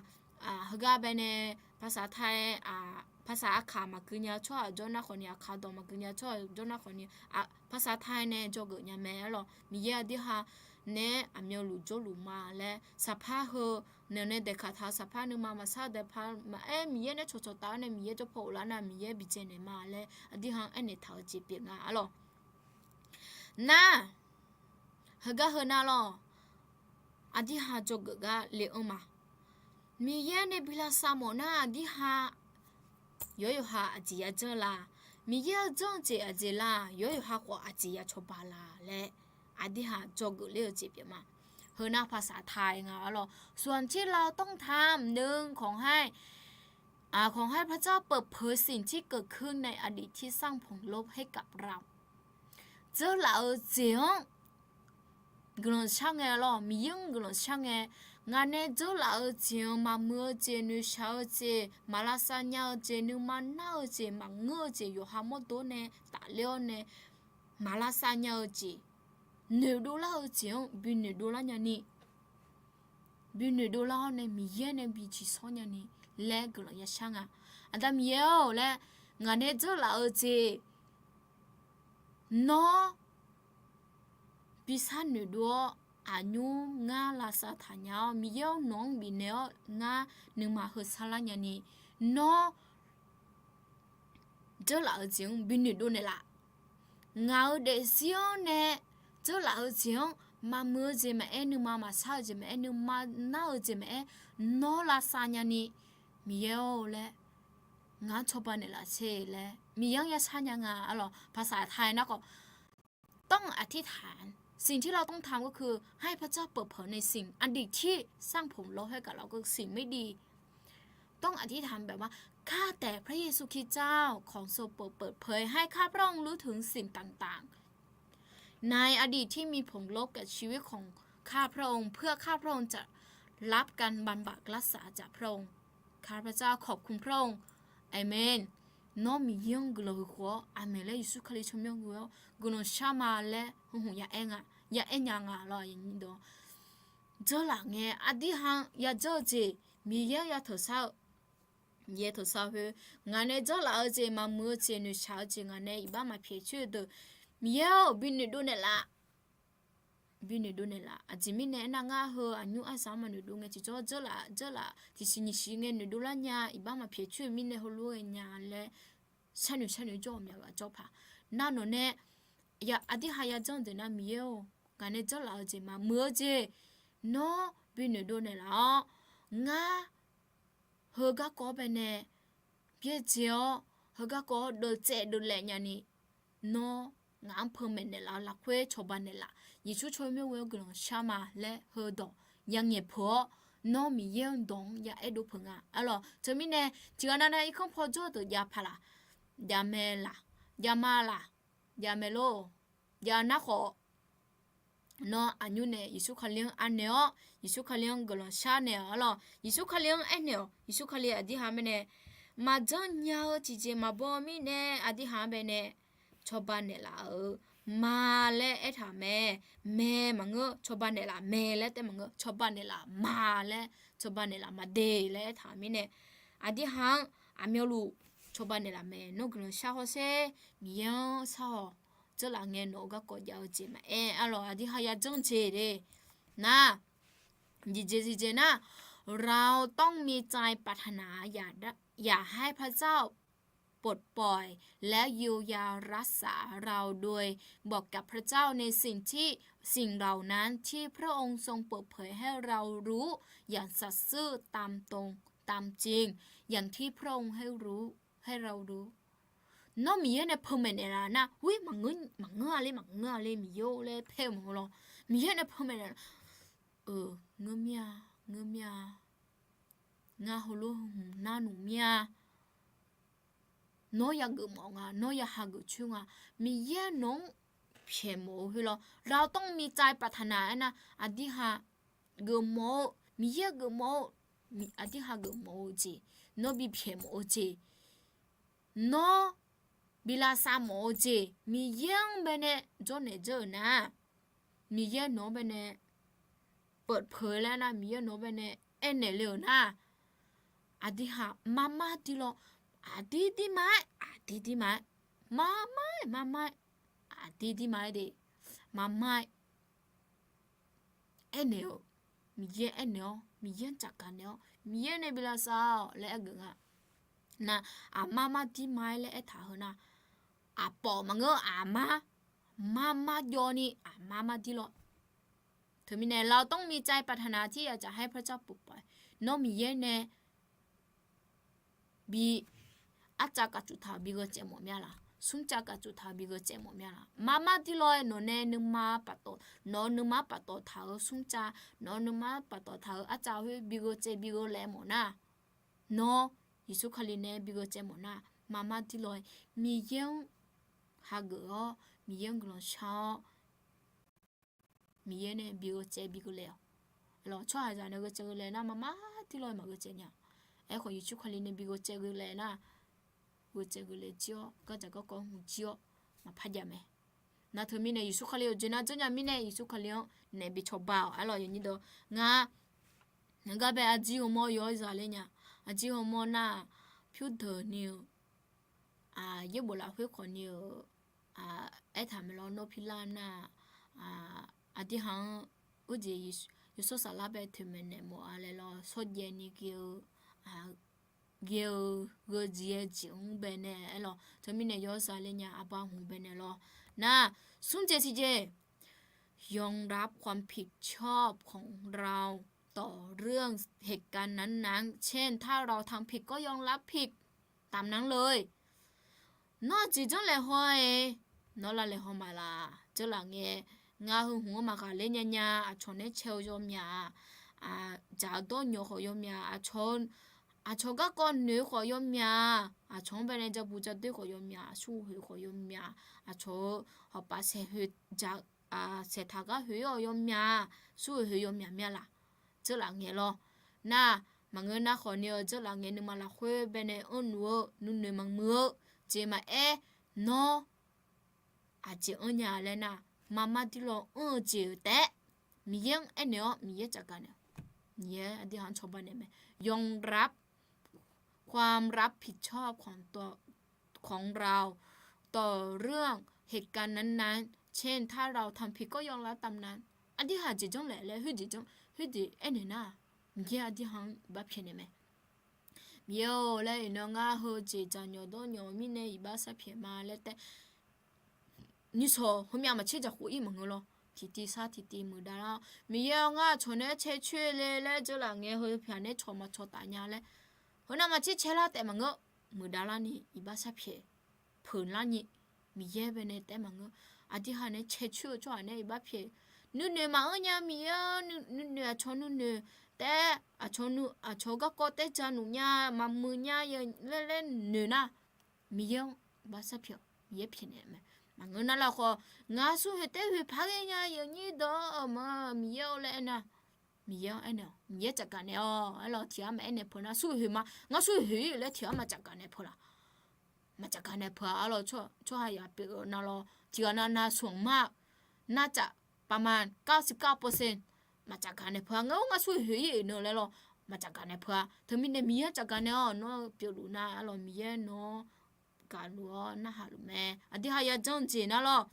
heugar baqnae, ภาษาไทย, ภาษา aqkaq maqgui nya tsawrhaq jawr nar khawfni, aqkaq dawq maqgui nya tsawrhaq jawr nar khawfni, ภาษาไทย nae dzawgeuf nya mae aerlawq. Miqyaer aqdui ha nae aqmyanluf jawrluf ma laer, saqpar heu naeq nae daeqkaq taq-eu saqpar, nuima maqsar-eu daeqpar maqaer, Miqyaer nae cawqcawq taf-awr nae Miqyaer jawrpaw ghoflar nar Miqyaer bijae naeq ma laer aqdui ha-anr aernaeq taq-eu jeq pyeuf nga aerlawq. Nar, heugar heunar lawr, aqdui ha dzawgeuf gar le-anr ma. Miqyaer nae bi lavsav mawf nar aqdui ha yawr yawqha aqjeq ya janr la? Miqyaer-eu janr-eu jeq aqjeq la? Yawr yawqha khawf aqjeq ya cawba la laer, aqdui ha dzawgeuf ler-eu jeq pyeuf ma. Heunar ภาษาไทย nga aerlawq. ส่วนที่เราต้องทำ หนึ่ง ขอให้ ขอให้พระเจ้าเปิดเผยสิ่งที่เกิดขึ้นในอดีตที่สร้างผลลบให้กับเรา Dzeurlaf-eu jeq-anr guiqlanq shar ngae lawr, Miqyaer-anr guiqlanq shar ngae, ngaq nae dzeurlaf-eu jeq-anr, maqmuiq-eu jeq, noeqshaq-eu jeq, maq lavsav nya-eu jeq, nuima nar-eu jeq, maqngeur-eu jeq, yawqha mawrdo nae tafler-awr nae maq lavsav nya-eu jeq, noeqdov lar-eu jeq-anr bi noeqdov lar nyani, bi noeqdov lar-awr nae Miqyaer nae bi ciqshawr nyani laer guiqlanq ya shar nga. Aqda Miqyaer-or laer, ngaq nae dzeurlaf-eu jeq nawr bi sharnoeq dov-awr, aqnymr ngar lavsav taqnya-awr, Miqyaer-or nawq-anr bifnaeq-awr ngar nuima heu sarlar nyani, nawr dzeurlaf-eu jeq-anr bi noeqdov naeqlaf. Ngaq-euq daefzir-anr nae dzeurlaf-eu jeq-anr, maqmuiq-eu jeq maqaer, nuima maqsar-eu jeq maqaer, nuima nar-eu jeq maqaer, nawr lavsav nyani, Miqyaer-or laer, ngaq-anr cawba naeqlaf sher laer Miqyaer-anr ya shar nya nga aerlawq. ภาษาไทย nar khawf ต้องอธิษฐาน สิ่งที่เราต้องทำก็คือให้พระเจ้าเปิดเผยในสิ่งอดีตที่สร้างผลลบให้กับเรา คือสิ่งไม่ดี ต้องอธิษฐานแบบว่า ข้าแต่พระเยซูคริสต์เจ้า ขอทรงโปรดเปิดเผยให้ข้าพระองค์รู้ถึงสิ่งต่างๆ ในอดีตที่มีผลลบกับชีวิตของข้าพระองค์ เพื่อข้าพระองค์จะรับการบำบัดรักษาจากพระองค์ ข้าพเจ้าขอบคุณพระองค์ อาเมน Nawr Miqyaer-anr guiqlanq huiq khof-awr, อาเมน laer Yeqsur Kali tsawrmyanr ghoe-awr guiqlanq shar ma laer hmq ya aer nga, ya aer nya nga lawr. Dzeurlaf ngae aqdui ha-anr ya dzeur-eu jeq Miqyaer-anr ya teuq shar-eu, Miqyaer teuq shar khoer, ngaq nae dzeurlaf-eu jeq, maqmuiq-eu jeq, noeqshaq-eu jeq ngaq nae iqbax maqpyaeq coer-eu deuq, Miqyaer-or bi noeqdov naeqlaf, bi noeqdov naeqlaf. Aqjeq mirnae aernar, ngar heu aqnymr arsaq-anr maqnoeqdov ngae tiqjawr dzeurlaf dzeurlaf tiqsiq nyiq siq ngae noeqdov lar nya, iqbax maqpyaeq coer-eu mirnae heulof-aer nya laer sharnoeq sharnoeq jawr-euq myaq ghaq jawr paq. Nar nawq nae aqdui ha ya janr deuq nar, Miqyaer-or, ngaq nae dzeurlaf-eu jeq, maqmuiq-eu jeq, nawr bi noeqdov naeqlaf-awr, ngar heu garkawv-anr bae nae byaerdzae-awr, heu garkawv-anr deuvtsaev deuvlaev nyani, nawr ngaq-anr peumaeq naeqlaf-eu lafkhoer cawba naeqlaf. Yeqsur tsawrmyanr ghoe-awr guiqlanq shar ma laer heudawq ya ngaeq peuq-awr, nawr Miqyaer-eu dawq-anr ya aerdov peuq nga aerlawq. Teumirnae tiqghaq nav nav irkanr paw jawr-eu deuq jav paq laf, jav mae laf, jav ma laf, jav mae lor, jav nar khawf nawr aqnymr nae Yeqsur Kali-anr anaeq-awr, Yeqsur Kali-anr guiqlanq shar naeq-awq aerlawq. Yeqsur Kali-anr aernaeq-awq. Yeqsur Kali aqdui ha mirnae, maqjanr nya-eu tiqjeq maqbaw-eu mirnae aqdui ha-anr bae nae cawba naeqlaf-euq ma laer aertaq mae. Mae maqngeur, cawba naeqlaf mae laer taef maqngeur, cawba naeqlaf ma laer cawba naeqlaf ma de laer aertaq-euq mirnae, aqdirha-anr aqmyanluf cawba naeqlaf mae. Nawr guiqlanq shar hawsher, Miqyaer-anr shar-awq. Dzeurlaf ngae nawq-eu garkawv jav-eu jeq maqaer, arlawq aqdirha yajanr jeq de. Nar, nyiq jeq tiqjeq nar, เราต้องมีใจปรารถนา อยากได้ อยากให้พระเจ้า ปลดปล่อยและเยียวยารักษาเราโดยบอกกับพระเจ้าในสิ่งที่ สิ่งเหล่านั้นที่พระองค์ทรงเปิดเผยให้เรารู้อย่างสัตย์ซื่อตามตรง ตามจริง อย่างที่พระองค์ให้รู้ ให้เรารู้ Nawr Miqyaer nae peumaeq naeqlaf nar, ur, maqngeur-a le, maqngeur-a le Miqyaer-or laer paer-eu maqngeur lawr. Miqyaer nae peumaeq naeqlaf, ngeur mir-a, ngeur mir-a, ngar heulof hmq nar nmr mir-a. Nawr yageuf mawf nga, nawr ya hageuf coer nga. Miqyaer nawq-anr pyaeq mawf-eu khoer lawr, เราต้องมีใจปรารถนา aernar, aqdirha geufmawf-eu, Miqyaer geufmawf-eu, aqdirha geufmawf-eu jeq, nawr bi pyaeq mawf-eu jeq, nawr bi lavsav mawf-eu jeq, Miqyaer-anr baenae jawrnaeq dzeur-euq nar, Miqyaer nawq-anr baenae เปิดเผย laer nar, Miqyaer nawq-anr baenae aernaeq le-euq nar, aqdirha marmar dir lawr, aqdir dir ma-aer, aqdir dir ma-aer, marmar-aer, marmar-aer, aqdir dir ma-aer de, marmar-aer aernaeq-eu, Miqyaer aernaeq-awr, Miqyaer-anr tsafgaq naeq-awr, Miqyaer nae bi lavsav-awq laer aergeuf nga. Nar, aqmar mardir ma-aer laer aertaq heu nar, aqpawf maqngeur, aqmar, marmar jawv ni aqmar mardir lawr. Teumirnae เราต้องมีใจปรารถนาที่อยากจะให้พระเจ้าปลดปล่อย Nawr Miqyaer nae bi arcav kavcuf taq-euq bi gheutsaev mawf mir-a laq? Smrcav kavcuf taq-euq bi gheutsaev mawf mir-a laq? Marmar dir lawr-aer nawq nae nuima paftawf, nawq-eu nuima paftawf taq-euq smrcav, nawq-eu nuima paftawf taq-euq arcav khoer bi gheutsaev bi gheu laev mawf nar, nawr Yeqsur Kali nae bi gheutsaev mawf nar, marmar dir lawr-aer Miqyaer-anr hageuf-awr, Miqyaer-anr guiqlanq shar-awr, Miqyaer nae bi gheutsaev bi gheulaev-awq. Lawq, tsawrhaqzaq nae gheutsaev gheulaev nar, marmar dir lawr-aer maqgheutsaev nya. Aerkhawf Yeqsur Kali nae bi gheutsaev gheulaev nar, gheutsaev gheulaev jir-awr, gardzaq garkawv hmq jir-awr, maqpar jav mae. Nar teumirnae Yeqsur Kali-euq jeq nar dzeur nya mirnae, Yeqsur Kali-anr naef bi cawba-awq. Arlawq, ngar ngar bae arjir hawmawr yaw-aer zale nya. Arjir hawmawr nar-aq, pyurdeuq ni-eu, yaerbof lafkhoer khawf ni-euq, aertaq mae lawr, nawr pirlar nar, aqdirha-anr, ur jeq, yawshawr saflar bae toeqmaeq naeq mawf-a laer lawr, shawrjaev ni ghae-eu, ghae-eu gheujeq-aer jeq-anr bae nae aer lawr, teumirnae yaw-aer zale nya, aqba hmq bae nae lawr. Nar, smr jeq tiqjeq ยอมรับความผิดชอบของเราต่อเรื่องเหตุการณ์นั้นๆ เช่น ถ้าเราทำผิดก็ยอมรับผิดตามนั้นเลย Nawr aqjeq janr laeqhaw-aer, nawr lavlaeqhaw maqlaq? Dzeurlaf ngae, ngar heu hmq-anr maqghaqler nyanya, aqcawq nae cae-eu yawmyaq, dzaq-eu dawrnyawq khawf yawmyaq, aqcawq garkawv noeq-eu khawf yawmyaq, aqcawq-anr bae nae jabu jadoer khawf yawmyaq, aqsur khoeq khawf yawmyaq, aqcawq-eu hawqpaf saeq khoeq, saeqtaq gar khoeq-awr yawmyaq, aqsur khoeq khoeq yawmyaq mir-a laq? Dzeurlaf ngae lawr. Nar, maqngeur nar khawf ni-eu dzeurlaf ngae nuima lafkhoer bae nae anrluf-eu nuinoeq maqmuiq-eu jeq maqaer, nawr aqjeq anrnya laer nar, marmar dir lawr anr-eu jeq-euq taef-aer Miqyaer-anr aernaeq-awr Miqyaer tsafgaq naeq-awq. Miqyaer aqdirha-anr cawba naeq mae. ยอมรับความรับผิดชอบของตัว ของเรา ต่อเรื่องเหตุการณ์นั้นๆ เช่น ถ้าเราทำผิดก็ยอมรับตามนั้น Aqdirha jeq janr laeq laer khoerjeq janr, khoerjeq aernaeq nar, Miqyaer aqdirha-anr iqbax pyaeqnaeq mae. Miqyaer-or laer iqnan ngar heu jeq dzaqnyawq dawrnyawq mirnae iqbax sharpyaeq ma laer taef. Nishawq heumyav maqtser dzaq khof-ir maqngeur lawr. Tiqtiv sar tiqtiv muiqdav lar-awr, Miqyaer-or, ngar aqcawq nae-aer cae coer le laer dzeurlaf ngae heu pyaq nae cawq maqcawq taf nya laer, heunav maqtser cae lar taef maqngeur. Muiqdav larni iqbax sharpyaeq peuq larni, Miqyaer bae nae taef maqngeur. Aqdirha nae cae coer-eu tsawrhaq nae iqbax pyaeq. Nuinoeq maqanr nya Miqyaer-or, nuinoeq aqcawq nuinoeq taef-aer, aqcawq garkawv taef ja nuf nya, maqmuiq nya laer laer noeq nar, Miqyaer-anr iqbax sharpyaeq, Miqyaer pyaeqnaeq mae. Maqngeur nar lafkhawf, ngar smr khoeq taef khoeq paq ghae nya yawnyir dawq-awr ma, Miqyaer-or laer aernar, Miqyaer-anr aernaeq-awq, Miqyaer tsafgaq naeq-awq. Aerlawq tiq ghaq maqaer naeq peuq nar, smr khoeq ma, ngar smr khoeq-ir laer tiq ghaq maqtsafgaq naeq peuq laf. Maqtsafgaq naeq peuq-a. Arlawq tsawrhaq yaq pyeuf-eu navlawr tiq ghaq nav nav smq ma, nar tsaf ประมาณเก้าสิบเก้าเปอร์เซ็นต์ maqtsafgaq naeq peuq-a. Ngar-or, ngar smr khoeq-ir-euq nan laer lawr, maqtsafgaq nae peuq-a. Teumirnae Miqyaer-anr tsafgaq naeq-awr nawr pyeufluf nar arlawq, Miqyaer nawq-anr gaqluf-awr narhaq luf mae. Aqdirhaq yajanr jeq nar lawr.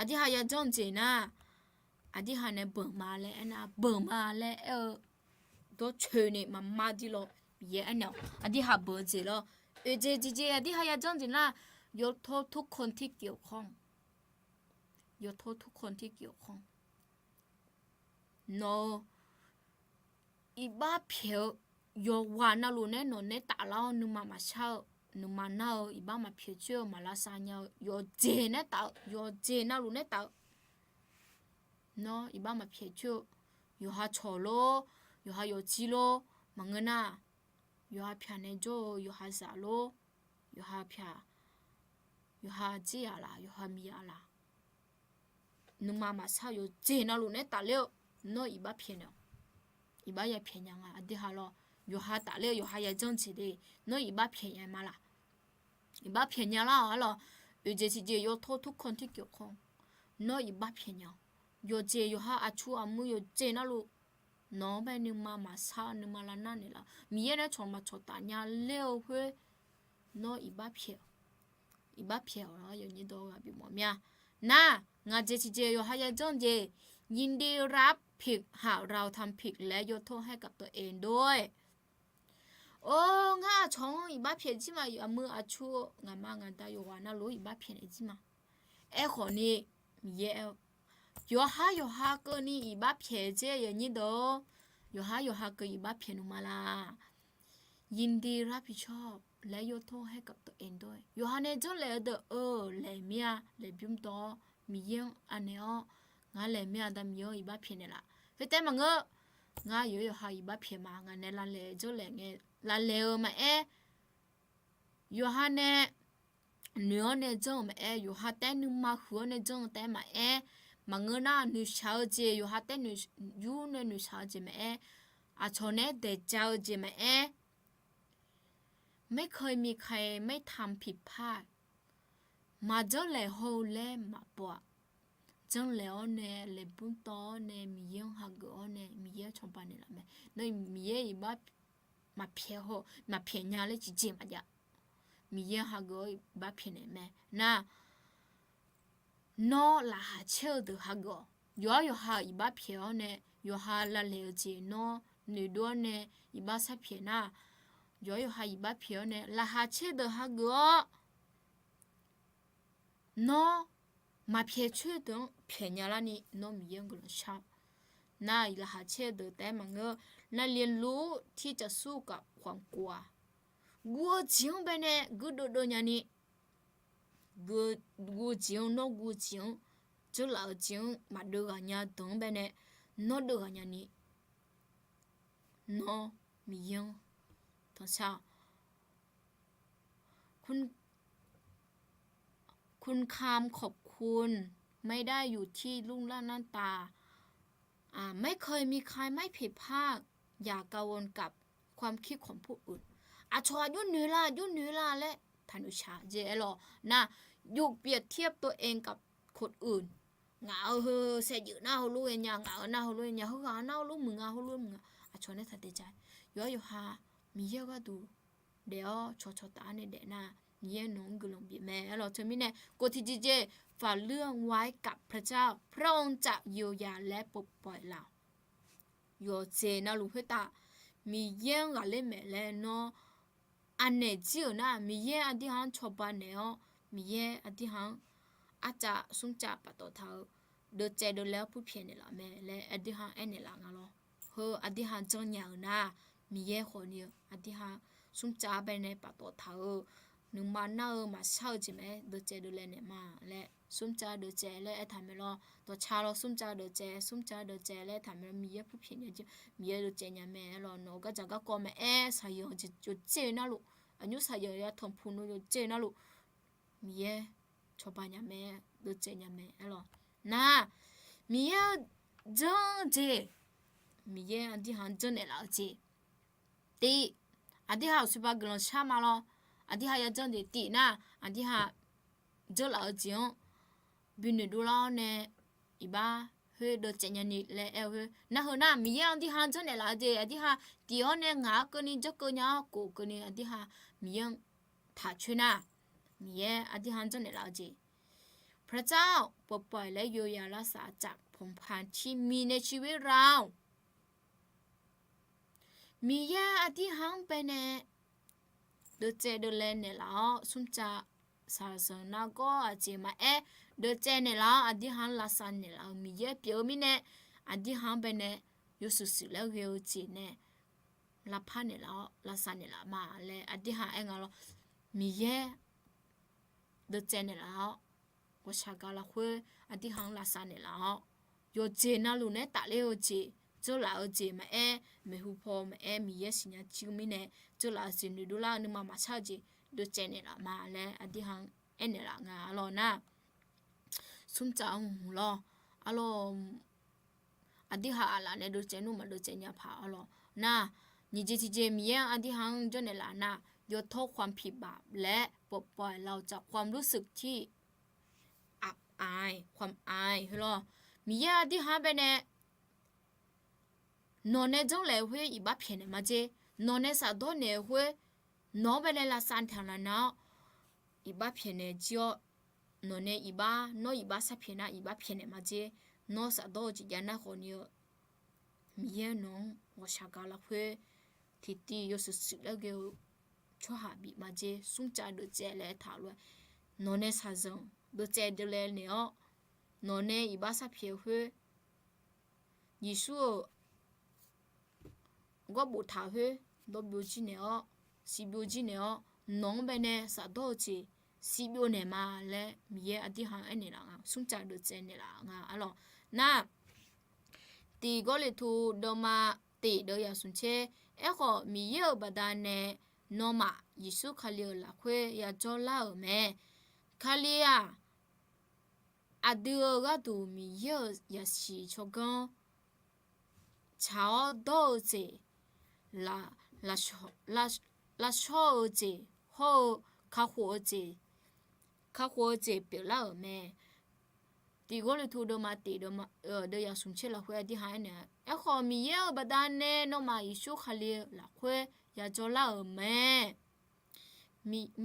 Aqdirhaq yajanr jeq nar, aqdirhaq nae beunq ma laer aernar, beunq ma laer aer-eu dawrcoeni maqma dir lawr. Miqyaer aernaeq-awq, aqdirhaq beunq-eu jeq lawr. Oeqjeq tiqjeq aqdirhaq yajanr jeq nar, ยกโทษทุกคนที่เกี่ยวข้อง ยกโทษทุกคนที่เกี่ยวข้อง Nawq-eu iqbax pyaeq-eu yawqghaq navluf nae nawq naeq taflar-awr nuima maqshar-eu, nuima nar-eu iqbax maqpyaeq coer-eu maq lavsav nya-eu yawqjeq nae taf-eu, yawqjeq navluf nae taf-eu. Nawr iqbax maqpyaeq coer-eu, yawqha cawq lor, yawqha yawqjir lor, maqngeur nar, yawqha pyaq nae jawr-eu yawqha zaq lor, yawqha pyaq, yawqha jir yaf laf, yawqha miqyaf laf, nuima maqshar-eu yawqjeq navluf nae tafler-eu, nawr iqbax pyaeq naeq-awq. Iqbax yapyaeq nya nga aqdirhaq lawr. Yawqha tafler-eu yawqha yajanr jeq de, nawr iqbax pyaeq nya ma laq. Iqbax pyaeq nya lar-awq arlawq. Oeqjeq tiqjeq ยกโทษทุกคนที่เกี่ยวข้อง nawr iqbax pyaeq nya-awq. Yawqjeq yawqha aqtsu aqmuiq yawqjeq navluf nawq-anr bae nuima maqshar nuima lavnar naeqlaf, Miqyaer nae cawq maqcawq taf nya ler-eu khoer, nawr iqbax pyaeq-awq. Iqbax pyaeq-awq laer yawnyir dawq-eu ghaq bimawf mir-a. Nar, ngaq jeq tiqjeq yawqha yajanr jeq, ยินดีรับผิดหากเราทำผิดและยกโทษให้กับตัวเองด้วย Or, ngar aqcawq-anr iqbax pyaeq jir ma, aqmuiq aqtsu-eu ngaqma ngaqda yawqghaq navluf-anr iqbax pyaeq naeq jir ma. Aerkhawf ni, Miqyaer aer-eu, yawqha yawqha keuvni iqbax pyaeq dzer yawnyir dawq-or, yawqha yawqha keuv iqbax pyaeq nuima laq. ยินดีรับผิดชอบและยกโทษให้กับตัวเองด้วย Yawqha nae janrlaeq-eu deuq-eu laeq mir-a, laeqbymr dawq-awr Miqyaer-anr anaeq-awr, ngar laeq mir-a da Miqyaer-anr iqbax pyaeq naeq laf. Khoertaef maqngeur, ngar yawqha yawqha iqbax pyaeq ma, ngaq nae lavlaeq janrlaeq ngae, lavlaeq-eu maqaer, yawqha nae noeq-awr nae janr-eu maqaer, yawqha taef-aer nuima huiq-awr nae janr-eu taef-aer maqaer, maqngeur nar noeqshaq-eu jeq, yawqha taef-aer yur nae noeqshaq-eu jeq maqaer, aqcawq nae-aer daeqja-eu jeq maqaer, ไม่เคยมีใครไม่ทำผิดพลาด Maqjanrlaeq haw-eu laer maqpov-aq. Janrlaeq-awr nae, laeqbymr tawv-awr nae, Miqyaer-anr hageuf-awr nae, Miqyaer-anr cawba naeqlaf mae. Nawr Miqyaer iqbax maqpyaeq haw, maqpyaeq nya laer ciqjeq maqjav. Miqyaer-anr hageuf-awr iqbax pyaeqnaeq mae. Nar, nawr laqkhaq caer-eu deuq hageuf-awq. Yawqha yawqha iqbax pyaeq-awr nae, yawqha lavlaeq-eu jeq nawr noeqdov-awr nae iqbax sharpyaeq nar, yawqha yawqha iqbax pyaeq-awr nae laqkhaq caer deuq hageuf-awr, nawr maqpyaeq coer deuq-anr pyaeq nya larni nawr Miqyaer-anr guiqlanq shar-awq. Nar, laqkhaq caer-eu deuq taef-aer maqngeur, lavliq luf-ur tiq caf sur kaf khanq kof-aq, guv-eu jeq-anr bae nae guirdeuv deuv nyani, guv-eu jeq-anr, nawr guv-eu jeq-anr, dzeurlaf-eu jeq-anr maqdeuv ghaq nya deuq-anr bae nae nawr deuv ghaq nyani, nawr Miqyaer-anr tanqshar-awq. คุณคำขอบคุณไม่ได้อยู่ที่รูปร่างหน้าตา ไม่เคยมีใครไม่ผิดพลาด อย่ากังวลกับความคิดของผู้อื่น Aqcawq aqjox noeq la, aqjox noeq la laer taqnoeq shaq jeq aer lawq. Nar, อย่าเปรียบเทียบตัวเองกับคนอื่น Ngaq-euq heu saevdzeuf nar heulof-aer nya, ngaq-euq nar heulof-aer nya, heughaq nar heulof muiq nga, heulof muiq nga. Aqcawq nae taqdaeq ja. Yawqha yawqha Miqyaer gharduq daef-awr cawqcawq taf-awr nae daef nar, Miqyaer nawq-anr guiqlanq bif mae aer lawq. Teumirnae kof tiqjeq jeq, ฝากเรื่องไว้กับพระเจ้า พระองค์จะเยียวยาและปลดปล่อยเรา Yawqjeq navluf khoertav Miqyaer-anr ghaqler maeq laer nawr anaeq jir-euq nar, Miqyaer aqdirhaq-anr cawba naeq-awr, Miqyaer aqdirhaq-anr arcav smrcav paftawf taq-eu, deuvcaev deuvlaev-awr purpyaeq naeqlaf mae laer aqdirhaq aernaeq laf nga lawr. Heu aqdirhaq janrnya-euq nar, Miqyaer khawfni-eu aqdirhaq smrcav bae nae paftawf taq-eu, nuima nar-eu maqshar-eu jeq maqaer deuvcaev deuvlaev naeq ma laer, smrcav deuvcaev laer aertaq mae lawr. Dawqtsa lawr smrcav deuvcaev, smrcav deuvcaev laer aertaq mae lawr. Miqyaer purpyaeq nya jeq, Miqyaer deuvcaev nya mae aer lawr. Nawq-euq gardzaq garkawv maqaer, shaqyanq jeq yawqjeq-eu narluf, aqnymr shaqyanq ya tanqpuq nmr yawqjeq-eu narluf, Miqyaer cawba nya mae, deuvcaev nya mae aer lawr. Nar, Miqyaer-anr janr-eu jeq, Miqyaer aqdirhaq-anr janrnaeq laf-eu jeq. Tiq, aqdirhaq aqsurba guiqlanq shar ma lawr. Aqdirhaq yajanr jeq tif nar, aqdirhaq janrlaf-eu jeq-anr bi noeqdov lar-awr nae iqbax khoer deuvcaev nyani laer aer-eu khoer nar, heu nar Miqyaer aqdirha janrnaeq laf-eu jeq, aqdirha tiq-awr nae ngaq-anr keuvni janrkeuv nya-awr kof keuvni aqdirha Miqyaer-anr taqcoer nar, Miqyaer aqdirha janrnaeq laf-eu jeq. พระเจ้า ปลดปล่อยและเยียวยารักษาจากผงพานที่มีในชีวิตเรา Miqyaer aqdirha-anr baenae deuvcaev deuvle naeqlaf-awr, smrcav shaqzanq nargawr aqjeq maqaer, deuvcaev naeqlaf-awr aqdirha-anr lavsav naeqlaf-eu Miqyaer pyeuf-eu mirnae, aqdirha-anr baenae yawshuif shuif laer ghae-eu jeq nae lavpar naeqlaf-awr lavsav naeqlaf ma laer aqdirha aer nga lawr. Miqyaer deuvcaev naeqlaf-awr, ghawqshaq gaq lafkhoer aqdirha-anr lavsav naeqlaf-awr, yawqjeq navluf naeq-aer tafler-eu jeq, dzeurlaf-eu jeq maqaer, maeqhu paw maqaer, Miqyaer siqnya jir-eu mirnae dzeurlaf-eu jeq, noeqdov lar-eu nuima maqshar-eu jeq deuvcaev naeqlaf ma laer aqdirha-anr aernaeq laf nga arlawr nar. Smrcav-anr hmq lawr arlawr, aqdirha aqlaf nae deuvcaev nmr maq deuvcaev nya paq arlawr nar, nyiq jeq tiqjeq Miqyaer-anr aqdirha-anr janrnaeq laf nar, ยกโทษความผิดบาปและปลดปล่อยเราจากความ รู้สึกที่อับอาย ความอาย heu lawr. Miqyaer aqdirha-anr baenae nawq nae janrlaeq-eu khoer iqbax pyaeqnaeq ma jer. Nawq nae shafdawr naeq-eu khoer nawq-anr baenae lavsav taq laf nar-awr, iqbax pyaeqnaeq jir-awr, nawq nae iqbax, nawr iqbax sarpyaeq nar iqbax pyaeqnaeq ma jer. Nawr shafdawr-eu jeq jav nar khawf ni-eu, Miqyaer nawq-anr ghawqshaq gaq lafkhoer tiqtiv yawshuif shuif laer ghae-eu tsawrhaq bif ma jer. Smrcav deuvcaev laer taq lof-aer, nawq nae shaqzanq deuvcaev deuvle naeq-awr, nawq nae iqbax sarpyaeq-eu khoer, Yeqsur-euq gawr boftaq khoer dawrbyov jir naeq-awr, siqbyov jir naeq-awr, nawq-anr baenae shafdawr-eu jeq siqbyov naeq ma laer Miqyaer aqdirha aernaeq laf nga, smrcav deuvcaev naeq laf nga arlawr nar, Tiq Gawrliqtu deuvma tiq deuv yasmq tser, aerkhawf Miqyaer-euq baqdanae nawmaf Yeqsur Kali-euq lafkhoer yajawr lar-euq mae. Kali-aq, aqdui-euq gharduq Miqyaer-euq yasiq tsawrganr tsaq-awr dawr-eu jeq, lavshawr-eu jeq hawr-eu kakhof-eu jeq, kakhof-eu jeq pyeuflar-euq mae. Tiq Gawrliqtu deuvma tiq deuv yasmq tser lafkhoer aqdirha aernaeq, aerkhawf Miqyaer-euq baqdanae nawmaf Yeqsur Kali-euq lafkhoer yajawr lar-euq mae.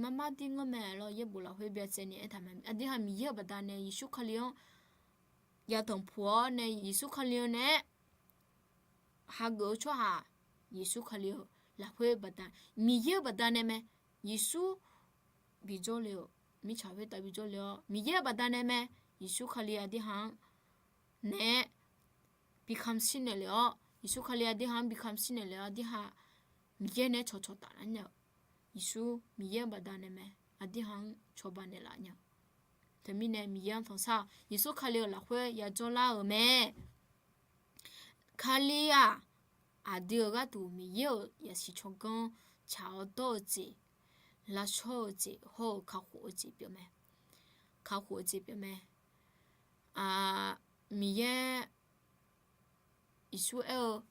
Mar mar dir ngeur mae lawr, yaerbof lafkhoer byacaevni aertaq mae. Aqdirha Miqyaer-euq baqdanae Yeqsur Kali-anr yatanq puq-awr nae Yeqsur Kali-anr nae hageuf-eu tsawrhaq, Yeqsur Kali-euq lafkhoer baqda, Miqyaer-euq baqdanae mae. Yeqsur bijawr le-euq mirtsaq khoertav bijawr le-awr, Miqyaer-euq baqdanae mae. Yeqsur Kali aqdirha-anr naeq-aer bikamq shir naeq lef-awr, Yeqsur Kali aqdirha-anr bikamq shir naeq lef-awr, aqdirha Miqyaer nae cawqcawq taf lar nya-euq, Yeqsur Miqyaer-euq baqdanae mae. Aqdirha-anr cawba naeqlaf nya-eu. Teumirnae Miqyaer-anr tanqsar-awq, Yeqsur Kali-euq lafkhoer yajawr lar-euq mae. Kali-aq, aqdui-euq gharduq Miqyaer-euq yasiq tsawrganr tsaq-awr dawr-eu jeq, lavshawr-eu jeq hawr-eu kakhof-eu jeq pyeufmae. Kakhof-eu jeq pyeufmae. Miqyaer Yeqsur aer-eu,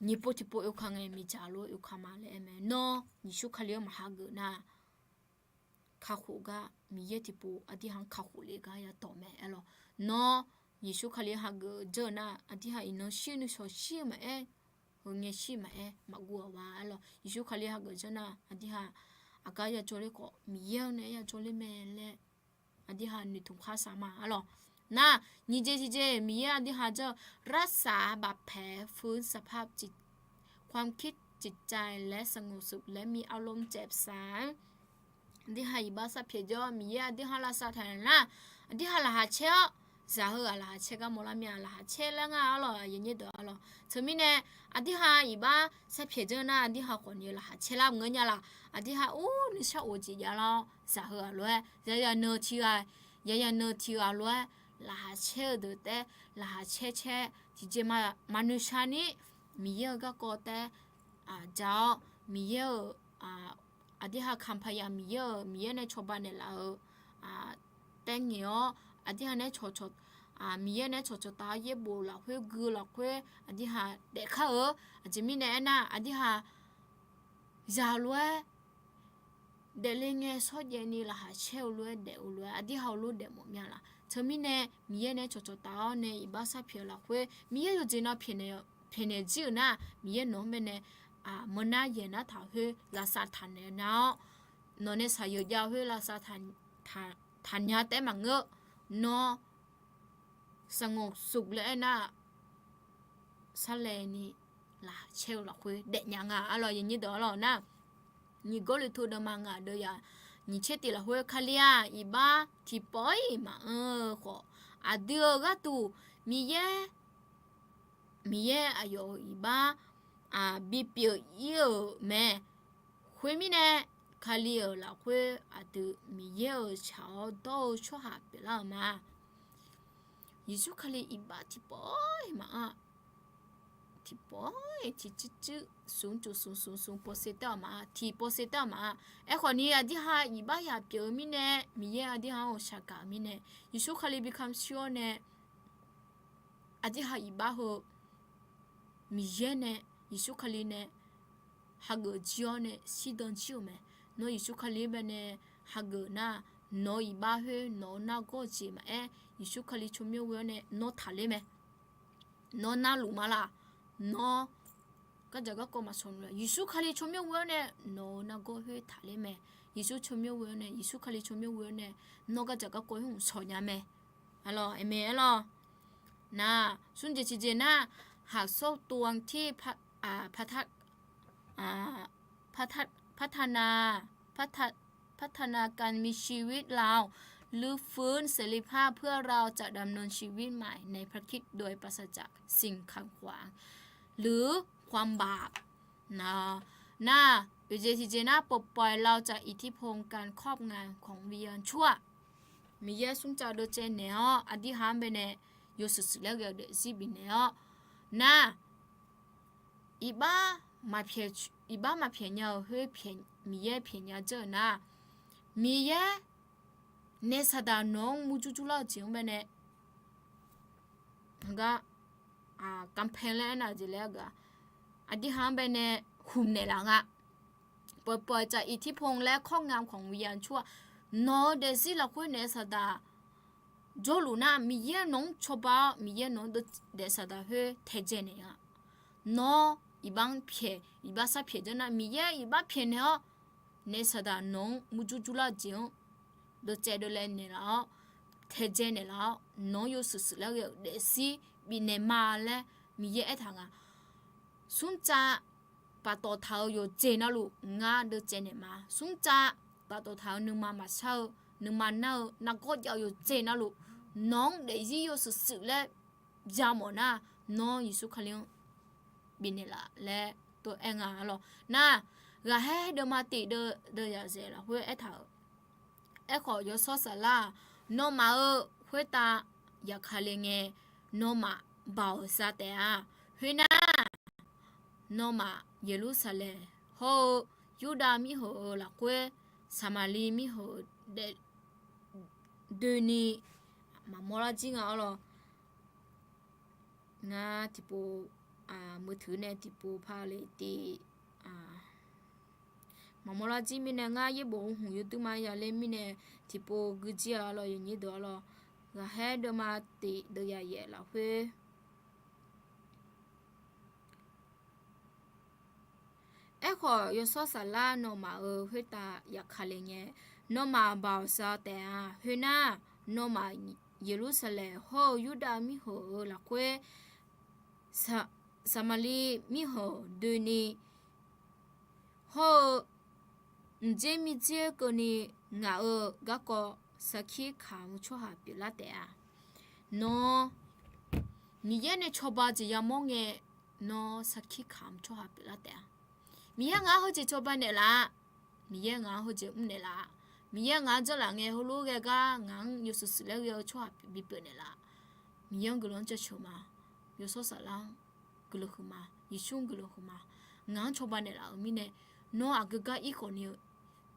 nyiq pov tiqpov oeka ngae miqdzaq lof oeka ma laer aer mae. Nawr Yeqsur Kali-anr maqhageuf nar, kakhof gar Miqyaer tiqpov aqdirha-anr kakhof le gar yadawq mae aer lawq. Nawr Yeqsur Kali-anr hageuf dzeur-eu nar, aqdirha iqnan shir nuishawq shir-eu maqaer, heungae shir maqaer maqguv-awq ma aer lawq. Yeqsur Kali hageuf dzeur nar aqdirha aqgar yajawr ler khawf Miqyaer-anr nae yajawr ler mae laer aqdirha noeqtmq khar sar ma aer lawq. Nar, nyiq jeq tiqjeq Miqyaer aqdirha dzeur-eu, รักษาบาดแผล ฟื้นสภาพจิต ความคิดจิตใจ และสงบสุข และมีอารมณ์แจ่มใส Aqdirha iqbax sarpyaeq dzeur-awr Miqyaer aqdirha lavsav taq nar, aqdirha laqkhaq caer-awr, zaq heughaq laqkhaq caer gar mawrlar mir-a, laqkhaq caer laer ngar arlawq, aqyuif nyir deuq arlawq. Teumirnae aqdirha iqbax sarpyaeq dzeur nar aqdirha khawfni-eu laqkhaq caer lar maqngeur nya laq. Aqdirha ur nuishar of jeq javlar-awr zaq heughaq lof-aer yaya nan tiq ghaq, yaya nan tiq ghaq lof-aer laqkhaq caer-eu deuq taef-aer laqkhaq caer caer tiqjeq maqnuishar ni Miqyaer-euq garkawv taef-aer aq ja-awr Miqyaer-euq aqdirha kanqpaq ya Miqyaer-euq Miqyaer nae cawba naeqlaf-eu taef ngaeq-awr aqdirha nae cawqcawq, Miqyaer nae cawqcawq taf-awr yaerbof lafkhoer gui-eu lafkhoer aqdirha daefkar-eu. Aqjeq mirnae aernar aqdirha zaq lof-aer daefle ngae shawrjaev ni laqkhaq caer-eu lof-aer daef-eu lof-aer aqdirha-eu lof daef mawf mya laf. Teumirnae Miqyaer nae cawqcawq taf-awr nae iqbax sharpyaeq-eu lafkhoer Miqyaer yawqjeq na pyaeqnaeq jir-euq nar, Miqyaer nawq-anr baenae meunar yaeq nar taq khoer lavsav taqnaeq nar-awr, nawq nae shaqyeuq jav khoer lavsav taqnya taef-aer maqngeur. Nawr สงบสุข laer aernar-aq, sarlaeni laqkhaq caer-eu lafkhoer daefnya nga. Arlawq, yawnyir deuq arlawq nar, nyiq Gawrliqtu deuvma ngaq deuvyaq nyiq caer tiq lafkhoer Kali-aq iqbax tiqpawf-iq maqanr-eu khawf, aqdui-euq gharduq Miqyaer, Miqyaer aqyawf-euq iqbax bipyeuf-ir-euq mae. Khoermirnae, Kali-euq lafkhoer aqdui Miqyaer-euq tsaq-awr dawr-eu tsawrhaq pyeuflar-euq ma. Yeqsur Kali iqbax tiqpawf-iq maqanr, tiqpawf-iq tiqcuir cuir smq tsof smq smq smq pawshe taer-awq ma, tiq pawshe taer-awq ma. Aerkhawf ni aqdirha iqbax yaq pyeuf-eu mirnae, Miqyaer aqdirha-anr ghawqshaq gaq-eu mirnae, Yeqsur Kali bi kamq shir-awr nae, aqdirha iqbax heu Miqyaer nae, Yeqsur Kali nae hageuf jir-awr nae shirdan jir-euq mae. Nawr Yeqsur Kali-anr baenae hageuf nar, nawq-eu iqbax khoer nawq-eu nargawr jeq maqaer, Yeqsur Kali tsawrmyanr ghoe-awr nae nawr taqler mae. Nawr narluf ma laf, nawr gardzaq garkawv maqshawq luf-a. Yeqsur Kali tsawrmyanr ghoe-awr nae nawq-eu nargawr khoer taqler mae. Yeqsur tsawrmyanr ghoe-awr nae, Yeqsur Kali tsawrmyanr ghoe-awr nae nawr gardzaq garkawv khoer hmq shawq nya mae. Arlawq, aqmeq arlawq. Nar, smr jeq tiqjeq nar, หากทบทวนที่ พัฒ- อ่า พัฒ- พัฒนา พัฒ- พัฒนาการมีชีวิต เราฟื้นเสรีภาพ เพื่อเราจะดำเนินชีวิตใหม่ในพระคริสต์โดยปราศจากสิ่งขัดขวาง หรือความบาป nar, nar, oeqjeq tiqjeq nar, ปลดปล่อยเราจากอิทธิพลการครอบงำของวิญญาณชั่ว Miqyaer smrcav deuvcaev naeq-awr aqdirha-anr baenae yawshuif shuif laer ghae-eu daefzir bifnaeq-awr nar, iqbax maqpyaeq nya-euq khoer Miqyaer pyaeq nya dzeur-euq nar, Miqyaer naef saqdaq nawq-anr murjur jurlar-eu jeq-anr baenae, heugar กำแพง laer aernar-eu jeq laer gaq-a, aqdirha-anr baenae hmq naeqlaf nga. ปลดปล่อยจากอิทธิพลและครอบงำของวิญญาณชั่ว nawq-eu daefzir lafkhoer naef saqdaq jawrluf nar, Miqyaer nawq-anr cawba-awr Miqyaer nawq-anr daef saqdaq khoer taedzae naeq-a. Nawr iqbax-anr pyaeq, iqbax sharpyaeq dzeur nar, Miqyaer iqbax pyaeqnaeq-awr naef saqdaq nawq-anr murjur jurlar-eu jeq-anr deuvcaev deuvle naeqlaf-awr, taedzae naeqlaf-awr, nawq-anr yawshuif shuif laer ghae-euq daefzir bifnaeq ma laer Miqyaer aertaq nga. Smrcav paftawf taq-euq yawqjeq navluf ngar deuvcaev naeq ma. Smrcav paftawf taq-euq nuima maqshar-eu, nuima nar-eu nargawr jav-eu yawqjeq navluf nawq-anr daefzir yawshuif shuif laer yamawf nar, nawr Yeqsur Kali-anr bifnaeq laf laer tov-aer nga lawq. Nar, ghaqkhaer deuvma tiq deuv deuv yaqzaeq lafkhoer aertaq-euq, aerkhawf yawshawr saflar-aq, nawmaf-euq khoertav yaqkale ngae, nawmaf baoq za taef-a. Khoernar, nawmaf Yeqlursaqlaeq hawr-eu Yurdav mirheuq-euq lafkhoer, Saqmaqliv mirheuq-euq daef doeni maqmawr lar jir nga-awr lawq. Ngar tiqpov meuqteuq nae tiqpov par le tiq maqmawr lar jir mirnae, ngar yaerbof hmq yawduima yale mirnae tiqpov gui jir-a lawq, yawnyir deuq-a lawq. Ghaqkhaer deuvma tiq deuv yaqyaef lafkhoer Aerkhawf, yawshawr saflar nawmaf-euq khoertav yaqkale ngae, nawmaf baoq za taef-a. Khoernar, nawmaf Yeqlursaqlaeq hawr-eu Yurdav mirheuq-euq lafkhoer, Saqmaqliv mirheuq doeni hawr-eu, mqdzer mirdzer keuvni ngaq-euq garkawv sarkir kamq-eu tsawrhaq pyeuflar taef-a. Nawr Miqyaer nae cawba jeq yamawr ngae, nawr sarkir kamq-eu tsawrhaq pyeuflar taef-a. Miqyaer ngaq-anr heujeq cawba naeqlaf-a. Miqyaer ngaq-anr heujeq mr naeqlaf-a. Miqyaer ngaq-anr janrlaf ngae, heulof-aer ghae gar ngaq-anr yawshuif shuif laer ghae-eu tsawrhaq bipyeuf naeqlaf-a. Miqyaer-anr guiqlanq-anr jaceuq ma. Yawshawr saflar-anr guiqlanq huiqma. Yeqsur-anr guiqlanq huiqma. Ngaq-anr cawba naeqlaf-euq mirnae, nawr aqgeu gar irkhawf ni-eu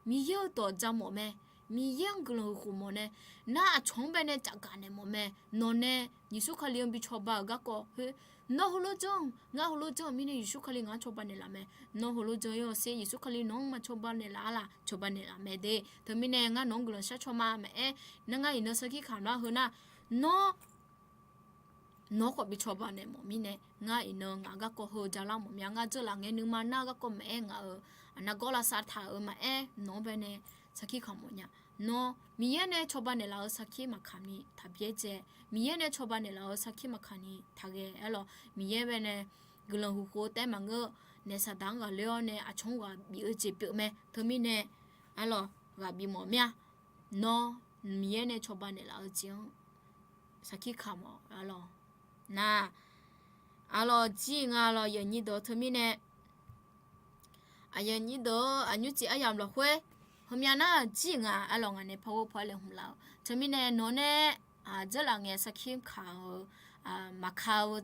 Miqyaer-euq dawq ja mawf mae. Miqyaer-anr guiqlanq huiq khof mawf nae, nar aqcawq-anr bae nae cafgaq naeq mawf mae. Nawq nae Yeqsur Kali-anr bi cawba-euq garkawv khoer Nawr heulof janr-eu, ngar heulof janr-euq mirnae Yeqsur Kali ngaq-anr cawba naeqlaf mae. Nawr heulof jan-ir-awq sher, Yeqsur Kali nawq-anr maqcawba naeqlaf-a laq? Cawba naeqlaf mae de. Teumirnae ngar nawq-anr guiqlanq shar caw ma maqaer, nar ngar iqnan sarkir kamq lar heu nar, nawr nawr khawf bi cawba naeq mawf mirnae, ngar iqnan ngaq garkawv heu jalar mawf mya, ngar dzeurlaf ngae nuima nar garkawv maqaer, ngaq-euq aqnargawr lavsav taq-euq maqaer, nawq-anr bae nae sarkir kamq mawf nya. Nawr Miqyaer nae cawba naeqlaf-eu sarkir maqkamq ni taqbyaer dzae, Miqyaer nae cawba naeqlaf-eu sarkir maqkamq ni taqghae aerlawq. Miqyaer bae nae guiqlanq huiq khof-eu taef maqngeur, naef Saqdaq-anr ghaqler-awr nae aqcawq-anr ghaq bif-eu jeq pyeuf mae. Teumirnae aerlawq, ghaq bif mawf mir-a. Nawr Miqyaer nae cawba naeqlaf-eu jeq-anr sarkir kamq mawf aerlawq. Nar, aerlawq jir nga lawq, aqyuif aqnyir deuq-eu teumirnae aqyuif aqnyir deuq-eu aqnymr cif aryamq lafkhoer heumya nar jir nga aerlawq, ngaq nae par ghoer paw-aer laeqhmq laf-eu teumirnae nawq nae dzeurlaf ngae sarkir kaq-eu, maqka-eu,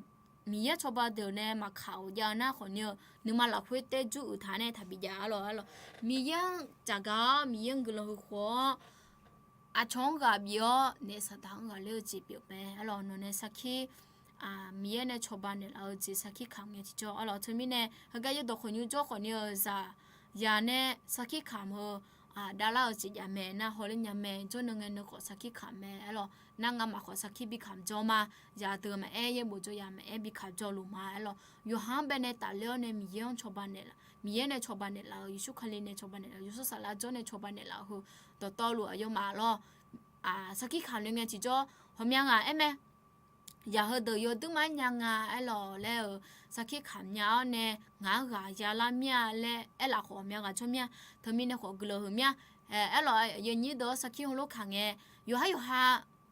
Miqyaer cawba deuq nae maqkaq-euq jav-eu nar khawf ni-eu, nuima lafkhoer taer jur uiqtaq nae taqbi jav aerlawq aerlawq. Miqyaer-anr tsafgaq-awr Miqyaer-anr guiqlanq huiq khof-awr aqcawq-anr ghaq bif-awr naef Saqdaq-anr ghaqler-eu jeq pyeuf mae aerlawq. Nawq nae sarkir Miqyaer nae cawba naeqlaf-eu jeq sarkir kamq ngae tiqjawr aerlawq. Teumirnae heugar yaerdawq khawqnymr jawr khawf ni-eu zaq ya nae sarkir kamq heu davlar-eu jeq jav mae. Nar hawler nya mae, jawrnan ngae nan khawf sarkir kamq mae aerlawq. Nar ngamaf khawf sarkir bi kamq jawr ma. Zaqdeuq maqaer, yaerbof jawr ya maqaer, bi kamq jawrluf ma aerlawq. Yawqha-anr bae nae tafler-awr nae Miqyaer-anr cawba naeqlaf, Miqyaer nae cawba naeqlaf-eu, Yeqsur Kali nae cawba naeqlaf-eu, yawshawr saflar jawr nae cawba naeqlaf-eu heu dawqtawvluf aqyawfmaf lawr sarkir kamq le ngae tiqjawr hawqmya ngaq aer mae. Zaq heudeuq yawduir ma-aer nya nga aerlawq laer-euq sarkir kamq nya-awr nae ngaq-anr ghaq yalar mir-a laer aerlaf khawf hawqmya ghaq jawr mir-a. Teumirnae khawf guiqlanq huiq mir-a. Aerlawq aqyuif aqnyir deuq-awr sarkir heulof kaq ngae, yawqhar yawqha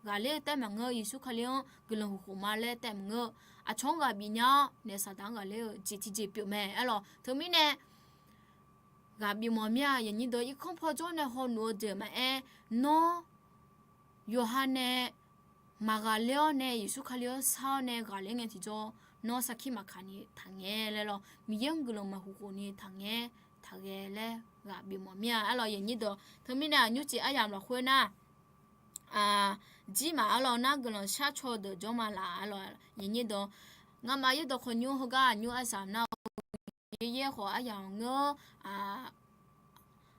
ghaqler-eu taef maqngeur, Yeqsur Kali-anr guiqlanq huiq khof ma laer taef maqngeur, aqcawq-anr ghaq bif nya-awr naef Saqdaq-anr ghaqler-eu jeq tiqjeq pyeuf mae aerlawq. Teumirnae ghaq bif mawf mir-a. Aqyuif aqnyir deuq irkanr paw jawr nae hawnuf-eu deuq maqaer, nawr yawqha nae maqghaqler-awr nae Yeqsur Kali-anr shar-awr nae ghaqler ngae tiqjawr, nawr sarkir maqkaq ni taqngae laer lawr, Miqyaer-anr guiqlanq maqhuiq khof ni taqngae, taqghae laer ghaq bif mawf mir-a aerlawq. Aqyuif aqnyir deuq, teumirnae aqnymr cif aryamq lafkhoer nar jir maf aerlawq, nar guiqlanq shar caw deuq jawr ma laf aerlawq. Aqyuif aqnyir deuq, ngamaf yaerdawq khawqnymr heugar aqnymr aryamq nar-eu yaer yaer khawf aryamq ngeur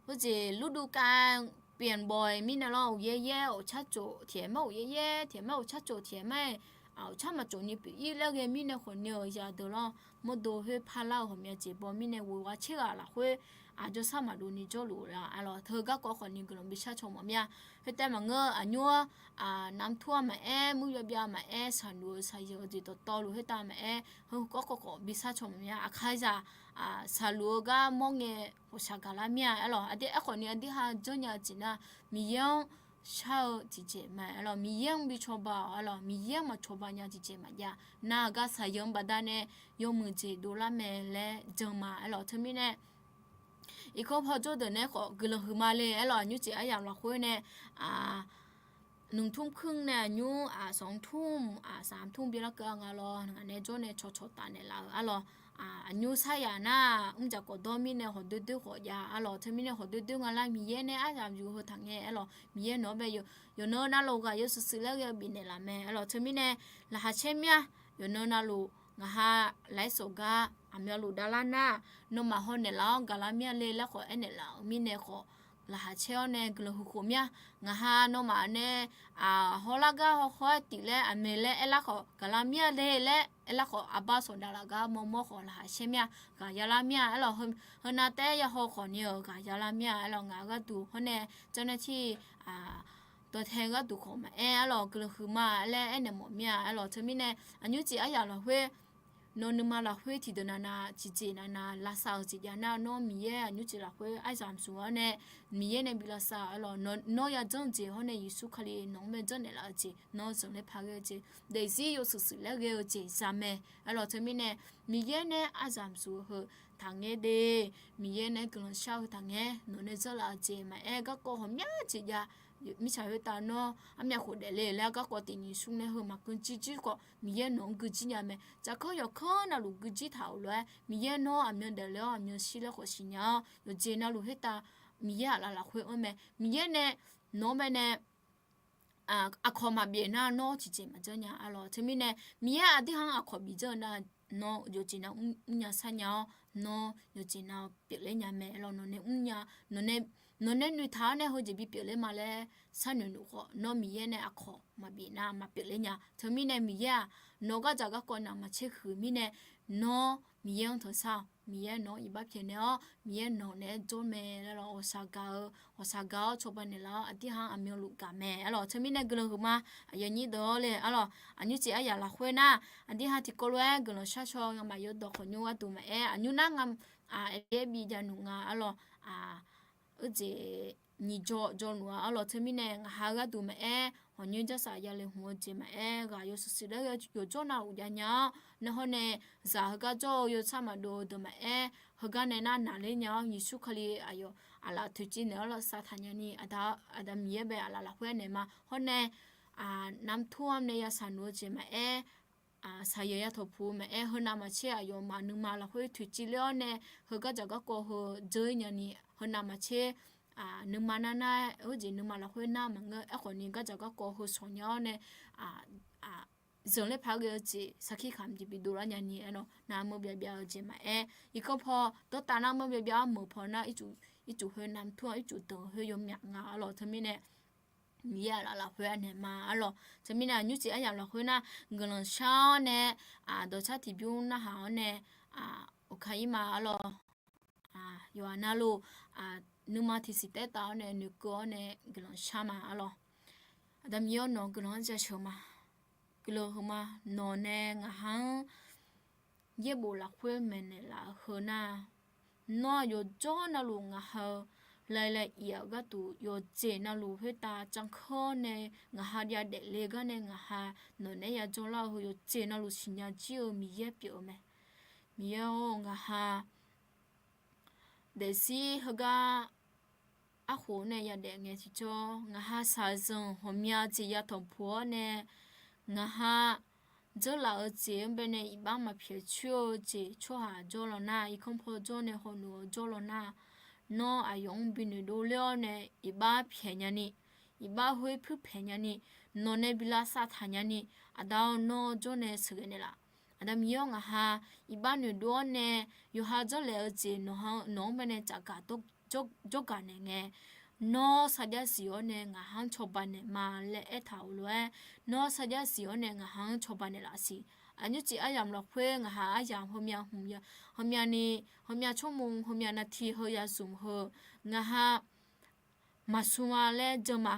Heujeq ฤดูกาลเปลี่ยนบ่อย mirnae lawr, uqyaer yaer awqcar tsof tiqhaeq mar, uqyaer yaer tiqhaeq mar awqcar tsof tiqhaeq mar-aer, awqcar maqtsof ni pyeuf-ir laer ghae mirnae khawf ni-euq zaqdeuq lawr, mawrdo khoer parlar-eu ghawqmya jeq baw mirnae ghoeghaq tser ghaq lafkhoer aqjawrsar maqdov ni jawrluf-eu la arlawq. Teu garkawv khawf ni guiqlanq bishar caw mawf mir-a. Khoertav maqngeur aqnymr-anr namtur-a maqaer, mur yawbyav maqaer, saqluf-eu saqyeuq-eu jeq dawqtawvluf khoertav maqaer, heu garkawv khawf bishar caw mawf mir-a. Aqkaqzaq saqluf-eu gar mawr ngae ghawqshaq gaqlar mir-a arlawq. Aqdui aerkhawf ni aqdui ha janrnya-eu jeq nar, Miqyaer-anr shar-eu tiqjeq ma arlawq. Miqyaer-anr bi cawba-awq arlawq. Miqyaer-anr maqcawba nya tiqjeq maqjav. Nar-eu gar saqyeuq-anr baqdanae yawmuiq jeq dovlar mae laer jan ma arlawq. Teumirnae irkanr paw jawr deuq nae khawf guiqlanq huiqma le arlawq. Aqnymr jeq aryamq lafkhoer nae หนึ่งทุ่มครึ่ง nae aqnymr สองทุ่ม สามทุ่ม byalar keuv-a nga lawr. Ngaq nae jawr nae cawqcawq taf naeqlaf-euq arlawq. Aqnymr saryaq nar mrjaq khawf dawr mirnae hawq doer doer khawf jav arlawq. Teumirnae hawq doer doer nga lar Miqyaer nae aryamq zmq heu taqngae arlawq. Miqyaer nawq-anr bae yawqnan navluf ghaq yawshuif shuif laer ghae-eu bifnaeq laf mae arlawq. Teumirnae laqkhaq caer mir-a. Yawqnan navluf ngaq ha lafir sawf gar aqmyanluf davlar nar, nawmaf haw naeqlaf-awr gaqlar mir-a le laer khawf aernaeq laf-euq mirnae khawf, laqkhaq caer-awr nae guiqlanq huiq khof mir-a. Ngaq ha nawmaf nae hawlar gar hawkhaw-aer tif laer aqmeq laer aerlar khawf gaqlar mir-a le laer aerlar khawf, arbar sawq dav laf gar mawrmawr khawf laqkhaq caer mir-a. Ghaq yalar mir-a arlawq. Heunav taef-aer yahaw khawf ni-euq ghaq yalar mir-a arlawq. Ngaq gharduq hawr nae janr nae tir dawqtae gharduq khawf maqaer arlawq, guiqlanq huiqma laer aernaeq mawf mir-a arlawq. Teumirnae aqnymr jeq aryamq lafkhoer nawr nuima lafkhoer tiqdeuq navnav tiqjeq navnav lavsav-euq jeq jav nar, nawr Miqyaer aqnymr jeq lafkhoer aryamq zmq-awr nae Miqyaer nae bi lavsav-euq arlawq. Nawr yajanr-eu jeq hawr nae Yeqsur Kali nawq-anr bae janrnaeq laf-eu jeq, nawr zanqler paq ghae-eu jeq, daefzir yawshuif shuif laer ghae-eu jeq za mae arlawq. Teumirnae Miqyaer nae aryamq zmq-eu heu taqngae de, Miqyaer nae guiqlanq shar-eu heu taqngae, nawq nae zanrlaf-eu jeq maqaer garkawv ghawqmya jeq jav. Mirtsaq khoertav nawr armyav khof daefle laer garkawv tiq nyiq smr nae heu maqgui jir jir khawf Miqyaer nawq-anr gui jir nya mae. Tsafkanr yawqkanr navluf gui jir taq-euq lof-aer Miqyaer nawr aqmyan daefle-awr aqmyan shir laer khawf siqnya-awr, yawqjeq navluf khoertav Miqyaer aqlaf lafkhoer anr mae. Miqyaer nae nawq-anr bae nae aqkawq maqbif nar nawr tiqjeq maqjanr nya arlawq. Teumirnae Miqyaer aqdui ha-anr aqkawq bifdzanr-eu nar, nawr yawqjeq nav mrnya sharnya-awr, nawr yawqjeq nav pyeufler nya mae arlawq. Nawqnae mrnya, nawqnae noeqtaq-awr nae heujeq bipyeuf ler ma laer sharnoeq noeq khawf, nawr Miqyaer nae aqkawq maqbif nar maqpyeufler nya. Teumirnae Miqyaer-aq, nawq gardzaq garkawv navmaqtser huiq mirnae, nawr Miqyaer-anr tanqshar-awq. Miqyaer nawq-anr iqbax pyaeqnaeq-awr, Miqyaer nawq naeq-aer jawr mae laer lawr, ghawqshaq gaq-eu, ghawqshaq gaq-awr cawba naeqlaf-awr, aqdui ha-anr aqmyanluf gaq mae arlawq. Teumirnae guiqlanq huiqma, aqyuif aqnyir deuq-awr le arlawq, aqnymr tseq aryamq lafkhoer nar, aqdui ha tiqkawv lof-aer guiqlanq shar shaw ngamaf yawdawq khawqnymr gharduq maqaer, aqnymr nar ngar aqyaer bi janaeq nga arlawq. Eujeq nyiq jawr jawrluf-a arlawq. Teumirnae ngaqha-eu gharduq maqaer, hawqnyoer jarsaq yale hmq-eu jeq maqaer, ghaq yawshuif shuif laer yawjawr navluf javnya-awr nae hawr nae, zaq heugar jawr-eu yawshar maqdov-eu deuq maqaer, heugar nae nar naqler nya-awr, Yeqsur Kali aqyawf aqlaf toeqciv naeq-awr lavsav taq nyani, Aqda Miqyaer bae aqlaf lafkhoer naeq ma. Hawr nae, navmaqtur-anr nae ya shaqnuq-eu jeq maqaer, shaqyeuq ya tawqpuq-eu maqaer, heu navmaqtser aqyawfmaf nuima lafkhoer toeqciv ler-awr nae, heu gardzaq garkawv heu dzeur nyani, heu navmaqtser nuima nar nar-aer, heujeq nuima lafkhoer nar maqngeur. Aerkhawfni gardzaq garkawv heu shawq nya-awr nae, zanqler paq ghae-eu jeq sarkir khamq jeq bidov lar nyani aernar, navmeur byav byav-eu jeq maqaer, irkanr paw dawrtav navmeur byav byav-awr meuq paw nar, ircuf khoer navmaqtur-anr ircuf danq khoer yawmyaq nga arlawq. Teumirnae Miqyaer aqlaf lafkhoer naeq ma arlawq. Teumirnae aqnymr tseq aryamq lafkhoer nar, guiqlanq shar-awr nae, dawqtsar tiqbymr narhaq-awr nae, oqkar ir ma arlawq. Yawqghaq navluf, nuima tiqsiq taertaq-awr nae noeqkeuv-awr nae guiqlanq shar ma arlawq. Aqda Miqyaer-awr, nawq guiqlanq-anr jaceuq ma. Guiqlanq huiqma, nawq nae ngaqha-anr yaerbof lafkhoer maeqnaeq laf-eu heu nar, nawr-aq yawqjawr navluf ngaqha-eu laev laev iq-aq gharduq yawqjeq navluf khoertav cankeur-awr nae ngaqha yadaef le gar nae ngaqha nawq naeq-aer yajawr lar-eu heu yawqjeq navluf siqnya jir-eu Miqyaer pyeuf-eu mae. Miqyaer-or, ngaqha daefzir heugar arkhof-awr nae yadaef ngae tiqjawr, ngaqha shaqzanq ghawqmya jeq ya tanqpuq-awr nae, ngaqha dzeurlaf-eu jeq-anr bae nae iqbax maqpyaeq coer-eu jeq tsawrhaq jawr law nar, irkanr paw jawr nae hawluf-eu jawr law nar, nawr aqyawf-anr binoeq dovler-awr nae iqbax pyaeq nyani, iqbax khoer puirpaeq nyani, nawq nae bi lavsav taq nyani, Aqda-or, nawr jawr nae sheuqghae naeqlaf. Aqda Miqyaer-or, ngaqha iqbax noeqdov-awr nae yawqha dzanrlaeq-eu jeq nawq-anr bae nae tsafgaq jawrgaq naeq ngae, nawr sarjax siq-awr nae ngaqha-anr cawba naeq ma laer aertaq-euq lof-aer, nawr sarjax siq-awr nae ngaqha-anr cawba naeqlaf siq. Aqnymr tseq aryamq lafkhoer ngaqha aryamq heumya hmq, heumyani, heumya tsawrmq, heumya navti heu ya zmq heu, ngaqha maqsmr-a laer jan ma.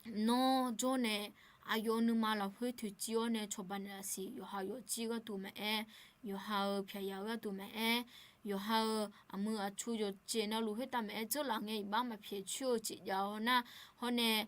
Nawr jawr nae aqyawf nuima lafkhoer toeqciv-awr nae cawba naeqlaf siq. Yawqha yawfjir gharduq maqaer, yawqha-euq pyaqyaq-eu gharduq maqaer, yawqha-euq aqmuiq aqcu yawqjeq navluf khoertav maqaer dzeurlaf ngae iqbax maqpyaeq coer-eu jeq jav-awr nar, hawr nae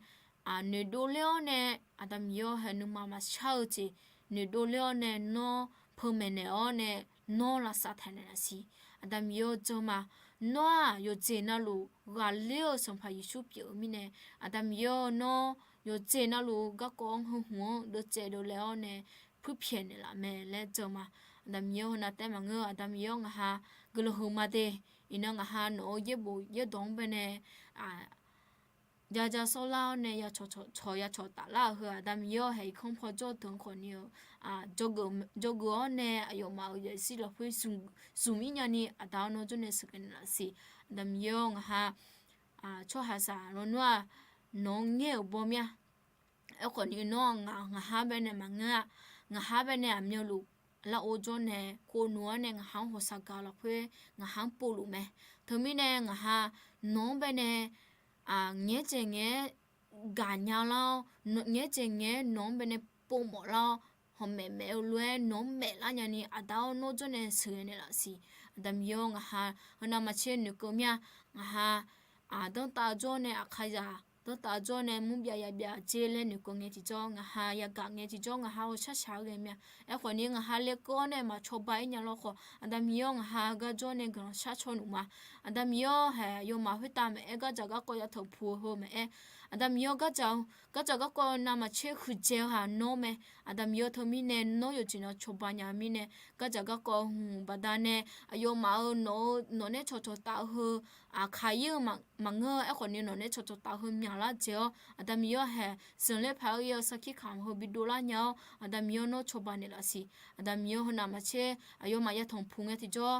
noeqdov ler-awr nae, Aqda Miqyaer-or, haeq nuima maqshar-eu jeq noeqdov ler-awr nae nawr peumaeq naeq-awr nae nawr lavsav taq naeqlaf siq. Aqda Miqyaer-or, jan ma. Nawr-aq yawqjeq navluf ghaqler-eu Sanqpaq Yeqsur pyeuf-eu mirnae, Aqda Miqyaer-or, nawr yawqjeq navluf garkawv-anr heu hmq-anr deuvcaev dovlaev-awr nae puirpyaeq naeqlaf mae laer jan ma. Aqda Miqyaer-or, heunav taef maqngeur. Aqda Miqyaer-or, ngaqha guiqlanq huiqma de. Iqnan ngaqha nawq-euq yaerbof yaerdawq-anr bae nae jaja sawrlar-awr nae ya cawq ya cawq taflar-euq heu, Aqda Miqyaer-or, haeq irkanr paw jawr deuq-anr khawfni-eu jawrgeuf-awr nae aqyawfmaf-euq yawqzir lafkhoer zmq ir nyani, Aqda-or, nawr jawr nae sheuqghae naeqlaf siq. Aqda Miqyaer-or, ngaqha tsawrhaqzaq lawnmr-aq, nawq-anr ngaer-euq baw mir-a. Aerkhawfni nawr-aq ngaq, ngaqha bae nae maqngeur-a. Ngaqha bae nae aqmyanluf larghov jawr nae khov nuq-awr nae ngaqha-anr hawqshaq gaq lafkhoer ngaqha-anr povluf mae. Teumirnae ngaqha nawq-anr bae nae ngaeq-aer jeq ngaeq-aer gaqnya lar-awr, ngaeq-aer jeq ngaeq-aer nawq-anr bae nae povmawf lar-awr, hawq maeq maeq-eu lof-aer nawq-anr maeq lar nyani, Aqda-or, nawr jawr nae sheuqghae naeqlaf siq. Aqda Miqyaer-or, ngaqha heunav maqtser noeqkeuv mir-a. Ngaqha danrtav jawr nae aqkaqzaq danrtav jawr nae mrbyav yabyav dzer laer noeqkeuv ngae tiqjawr, ngaqha yagaq ngae tiqjawr, ngaqha hawshar shaq-aer ghae mir-a. Aerkhawfni ngaqha lekeuv-awr nae maqcawba-ir nya lawr khawf, Aqda Miqyaer-or, ngaqha gar jawr nae guiqlanq shar caw nuq ma. Aqda Miqyaer-or, haeq aqyawfmaf khoertav maqaer, gardzaq garkawv ya tanqpuq-eu heu maqaer, Aqda Miqyaer-awr, gardzaq garkawv navmaqtser huiqdzaeq-eu haq nawr mae. Aqda Miqyaer-awr, teumirnae nawr yawqjeq na cawba nya-eu mirnae, gardzaq garkawv hmq baqdanae aqyawfmaf-eu nawq-eu nawq nae cawqcawq taf-eu heu, aqkaq ir-eu maqngeur-eu aerkhawf ni nawq nae cawqcawq taf-eu heu myaqlar dzaeq-awr, Aqda Miqyaer-awr haeq zanqler paq-aer ghae-eu sarkir kamq heu bi dovlar nya-awr, Aqda Miqyaer-awr nawr cawba naeqlaf siq. Aqda Miqyaer-awr, heu navmaqtser aqyawfmaf yatanq puq ngae tiqjawr,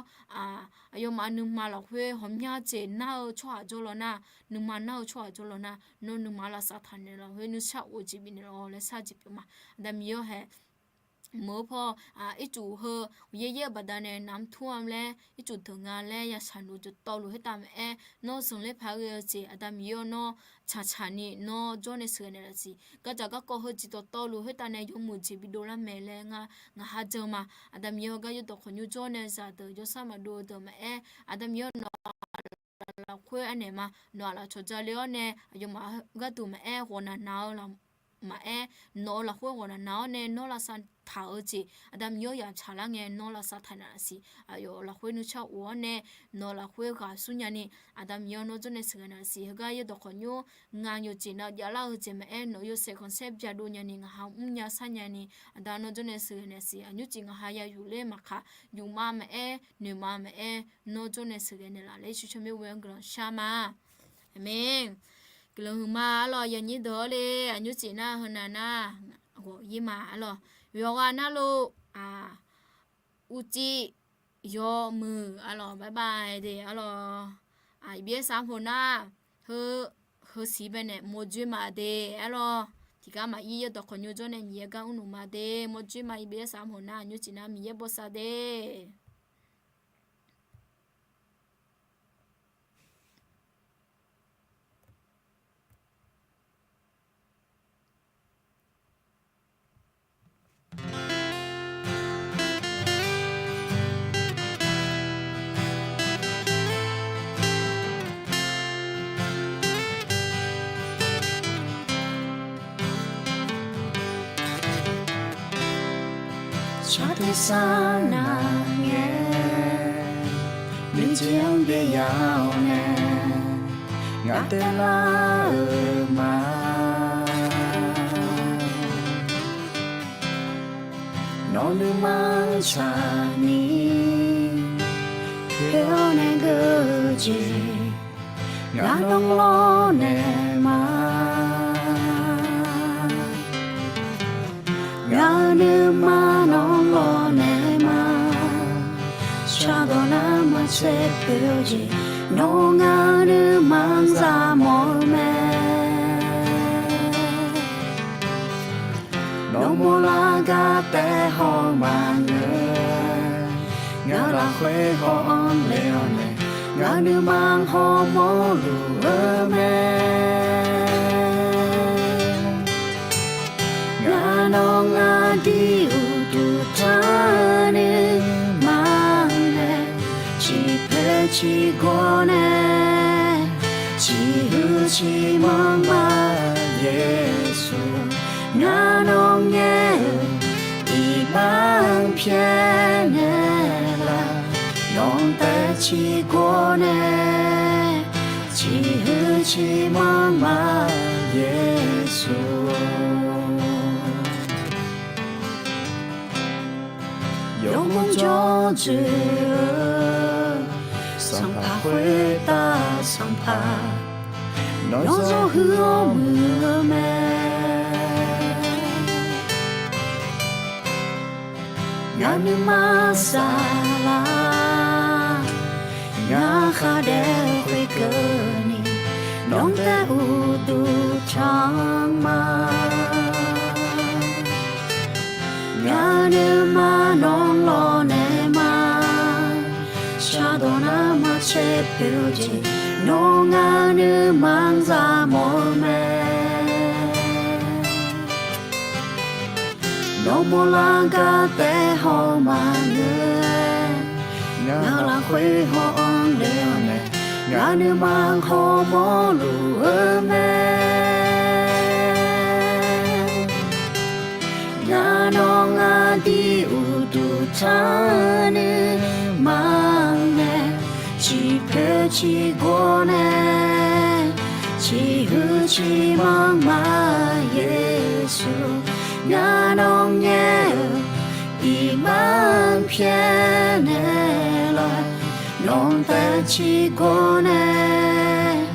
aqyawfmaf nuima lafkhoer ghawqmya jeq nar-eu tsawrhaq jawr law nar, nuima nar-eu tsawrhaq jawr law nar, nawr nuima lavsav taq naeq lafkhoer nuisar of-eu jeq bifnaeq laf-awr laer shar jeq pyeuf ma. Aqda Miqyaer-awr haeq meuq-eu paw, ircuf heu uqyaer yaer-eu baqdanae namq tur-a laer, ircuf deuq nga laer yashaq luf dawqtawvluf khoertav maqaer, nawr zanqler paq-aer ghae-eu jeq Aqda Miqyaer-awr nawr tsaqtsaq ni nawr jawr nae sheuqghae naeqlaf siq. Gardzaq garkawv heu jeq dawqtawvluf khoertav nae yawmuiq jeq bi dovlar mae laer ngar ngaq ha jan ma. Aqda Miqyaer-awr, gar yawrdawq khawqnymr jawr nae zaqdeuq jawrsar maqdov-eu deuq maqaer, Aqda Miqyaer-awr, nawq-eu lafkhoer aernaeq ma. Nawq-eu lafcawq jale-awr nae aqyawfmaf gharduq maqaer, ghawqnaq naq-eu maqaer, nawq-eu lafkhoer ghawqnaq naq-awr nae nawr lavsav taq-eu jeq Aqda Miqyaer-awr, yamq tsaqlar ngae nawr lavsav taq naeqlaf siq. Aqyawf lafkhoer nuisar of-awr nae nawq-eu lafkhoer ghaq smr nyani, Aqda Miqyaer-awr, nawr jawr nae sheuqghae naeqlaf siq. Heugar yawrdawq khawqnymr ngaq yawqjeq na javlar-eu jeq maqaer, nawq-eu yawshaef khanqsaer byaqdov nyani ngaq ha mrnya sar nyani, Aqda nawr jawr nae sheuqghae naeqlaf siq. Aqnymr cif ngaq ha ya yufler maqkaq, yufma maqaer, noeqma maqaer, nawr jawr nae sheuqghae naeqlaf laer Yeqsur tsawrmyanr ghoe-anr guiqlanq shar ma. Aqmeq. Guiqlanq huiqma arlawq, yaqnyir deuq-awr le, aqnymr cif nar heunav nar ghawq-ir ma arlawq. Yawqghaq narluf, uqcif yawmuiq arlawq, bye bye de arlawq. Iqbyaer sar hmq nar, heu, heusiq baenae mawrjoer ma de arlawq. Tiqgar maqir yawrdawq khawqnymr jawr nae Miqyaer gar mrluf ma de, mawrjoer ma. Iqbyaer sar hmq nar aqnymr cif nar Miqyaer bosav de. Shaqdui sar nar ngae, nuijeq-anr byaev ya-awr nae, ngaq taev lar-euq ma. Nawq nuima tsaqni, khoer-awr nae geur-eu jeq, ngaq nawr lawrnaeq ma. Ngaq-euq nuima nawr lawrnaeq ma. Shardawq nar maqtser poeq-eu jeq, nawr ngaq-euq nuima-anr zaq mawf-eu mae. Nawr mawrlar gar taef haw maqngeur, ngaq lafkhoer haw-anr le-awr nae, ngaq nuima hawmawr luf-eu mae. Ngaq nawq ngaqdir uqduq tanr nuima nae, ciqpoeq ciqgawr nae, ciqhuiq ciqmanr ma Yeqsur. Ngaq nawq ngaer-euq iqbax-anr pyaeqnaeq laf, nawq taef ciqgawr nae, ciqhuiq ciqmanr ma Yeqsur. Yawmuiq jawr dzoeq-eu Sanqpaq khoertav Sanqpaq, nawr zawr huiq-awr muiq-eu mae. Ngaq nuima saflar, ngaq khar daef khoerkeuvni, nawq taef uqduq tanr ma. Ngaq nuima nawr lawrnaeq ma. Shardawq nar maqtser poeq-eu jeq, nawr ngaq nuima-anr zaq mawf-eu mae. Nawr mawrlar gar taef haw maqngeur, ngaq lafkhoer haw-anr le-awr nae, ngaq nuima hawmawr luf-eu mae. Ngaq nawq ngaqdir uqduq tanr nuima nae, ciqpoeq ciqgawr nae, Ciqhuiq ciqmanr ma Yeqsur, ngar nawr ngaer-eu iqbax-anr pyaeqnaeq laf, nawq-anr taef ciqgor nae.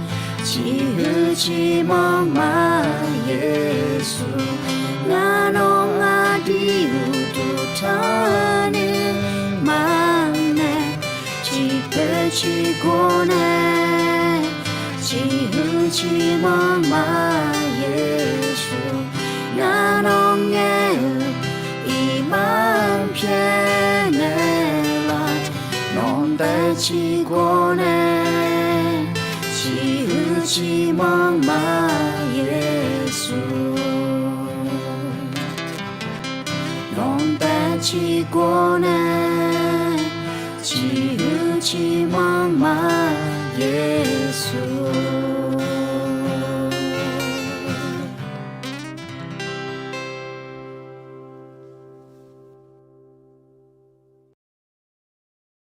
Ciqhuiq ciqmanr ma Yeqsur, ngar nawr aqdui uqduq tanqni maqnaeq, ciqpoeq ciqgor nae. Ciqhuiq ciqmanr ma Yeqsur, ngar nawr ngaer-eu iqbax-anr pyaeqnaeq laf, nawq-anr taef ciqgor nae. Ciqhuiq ciqmanr ma Yeqsur, nawq-anr taef ciqgor nae. Ciqhuiq ciqmanr ma Yeqsur.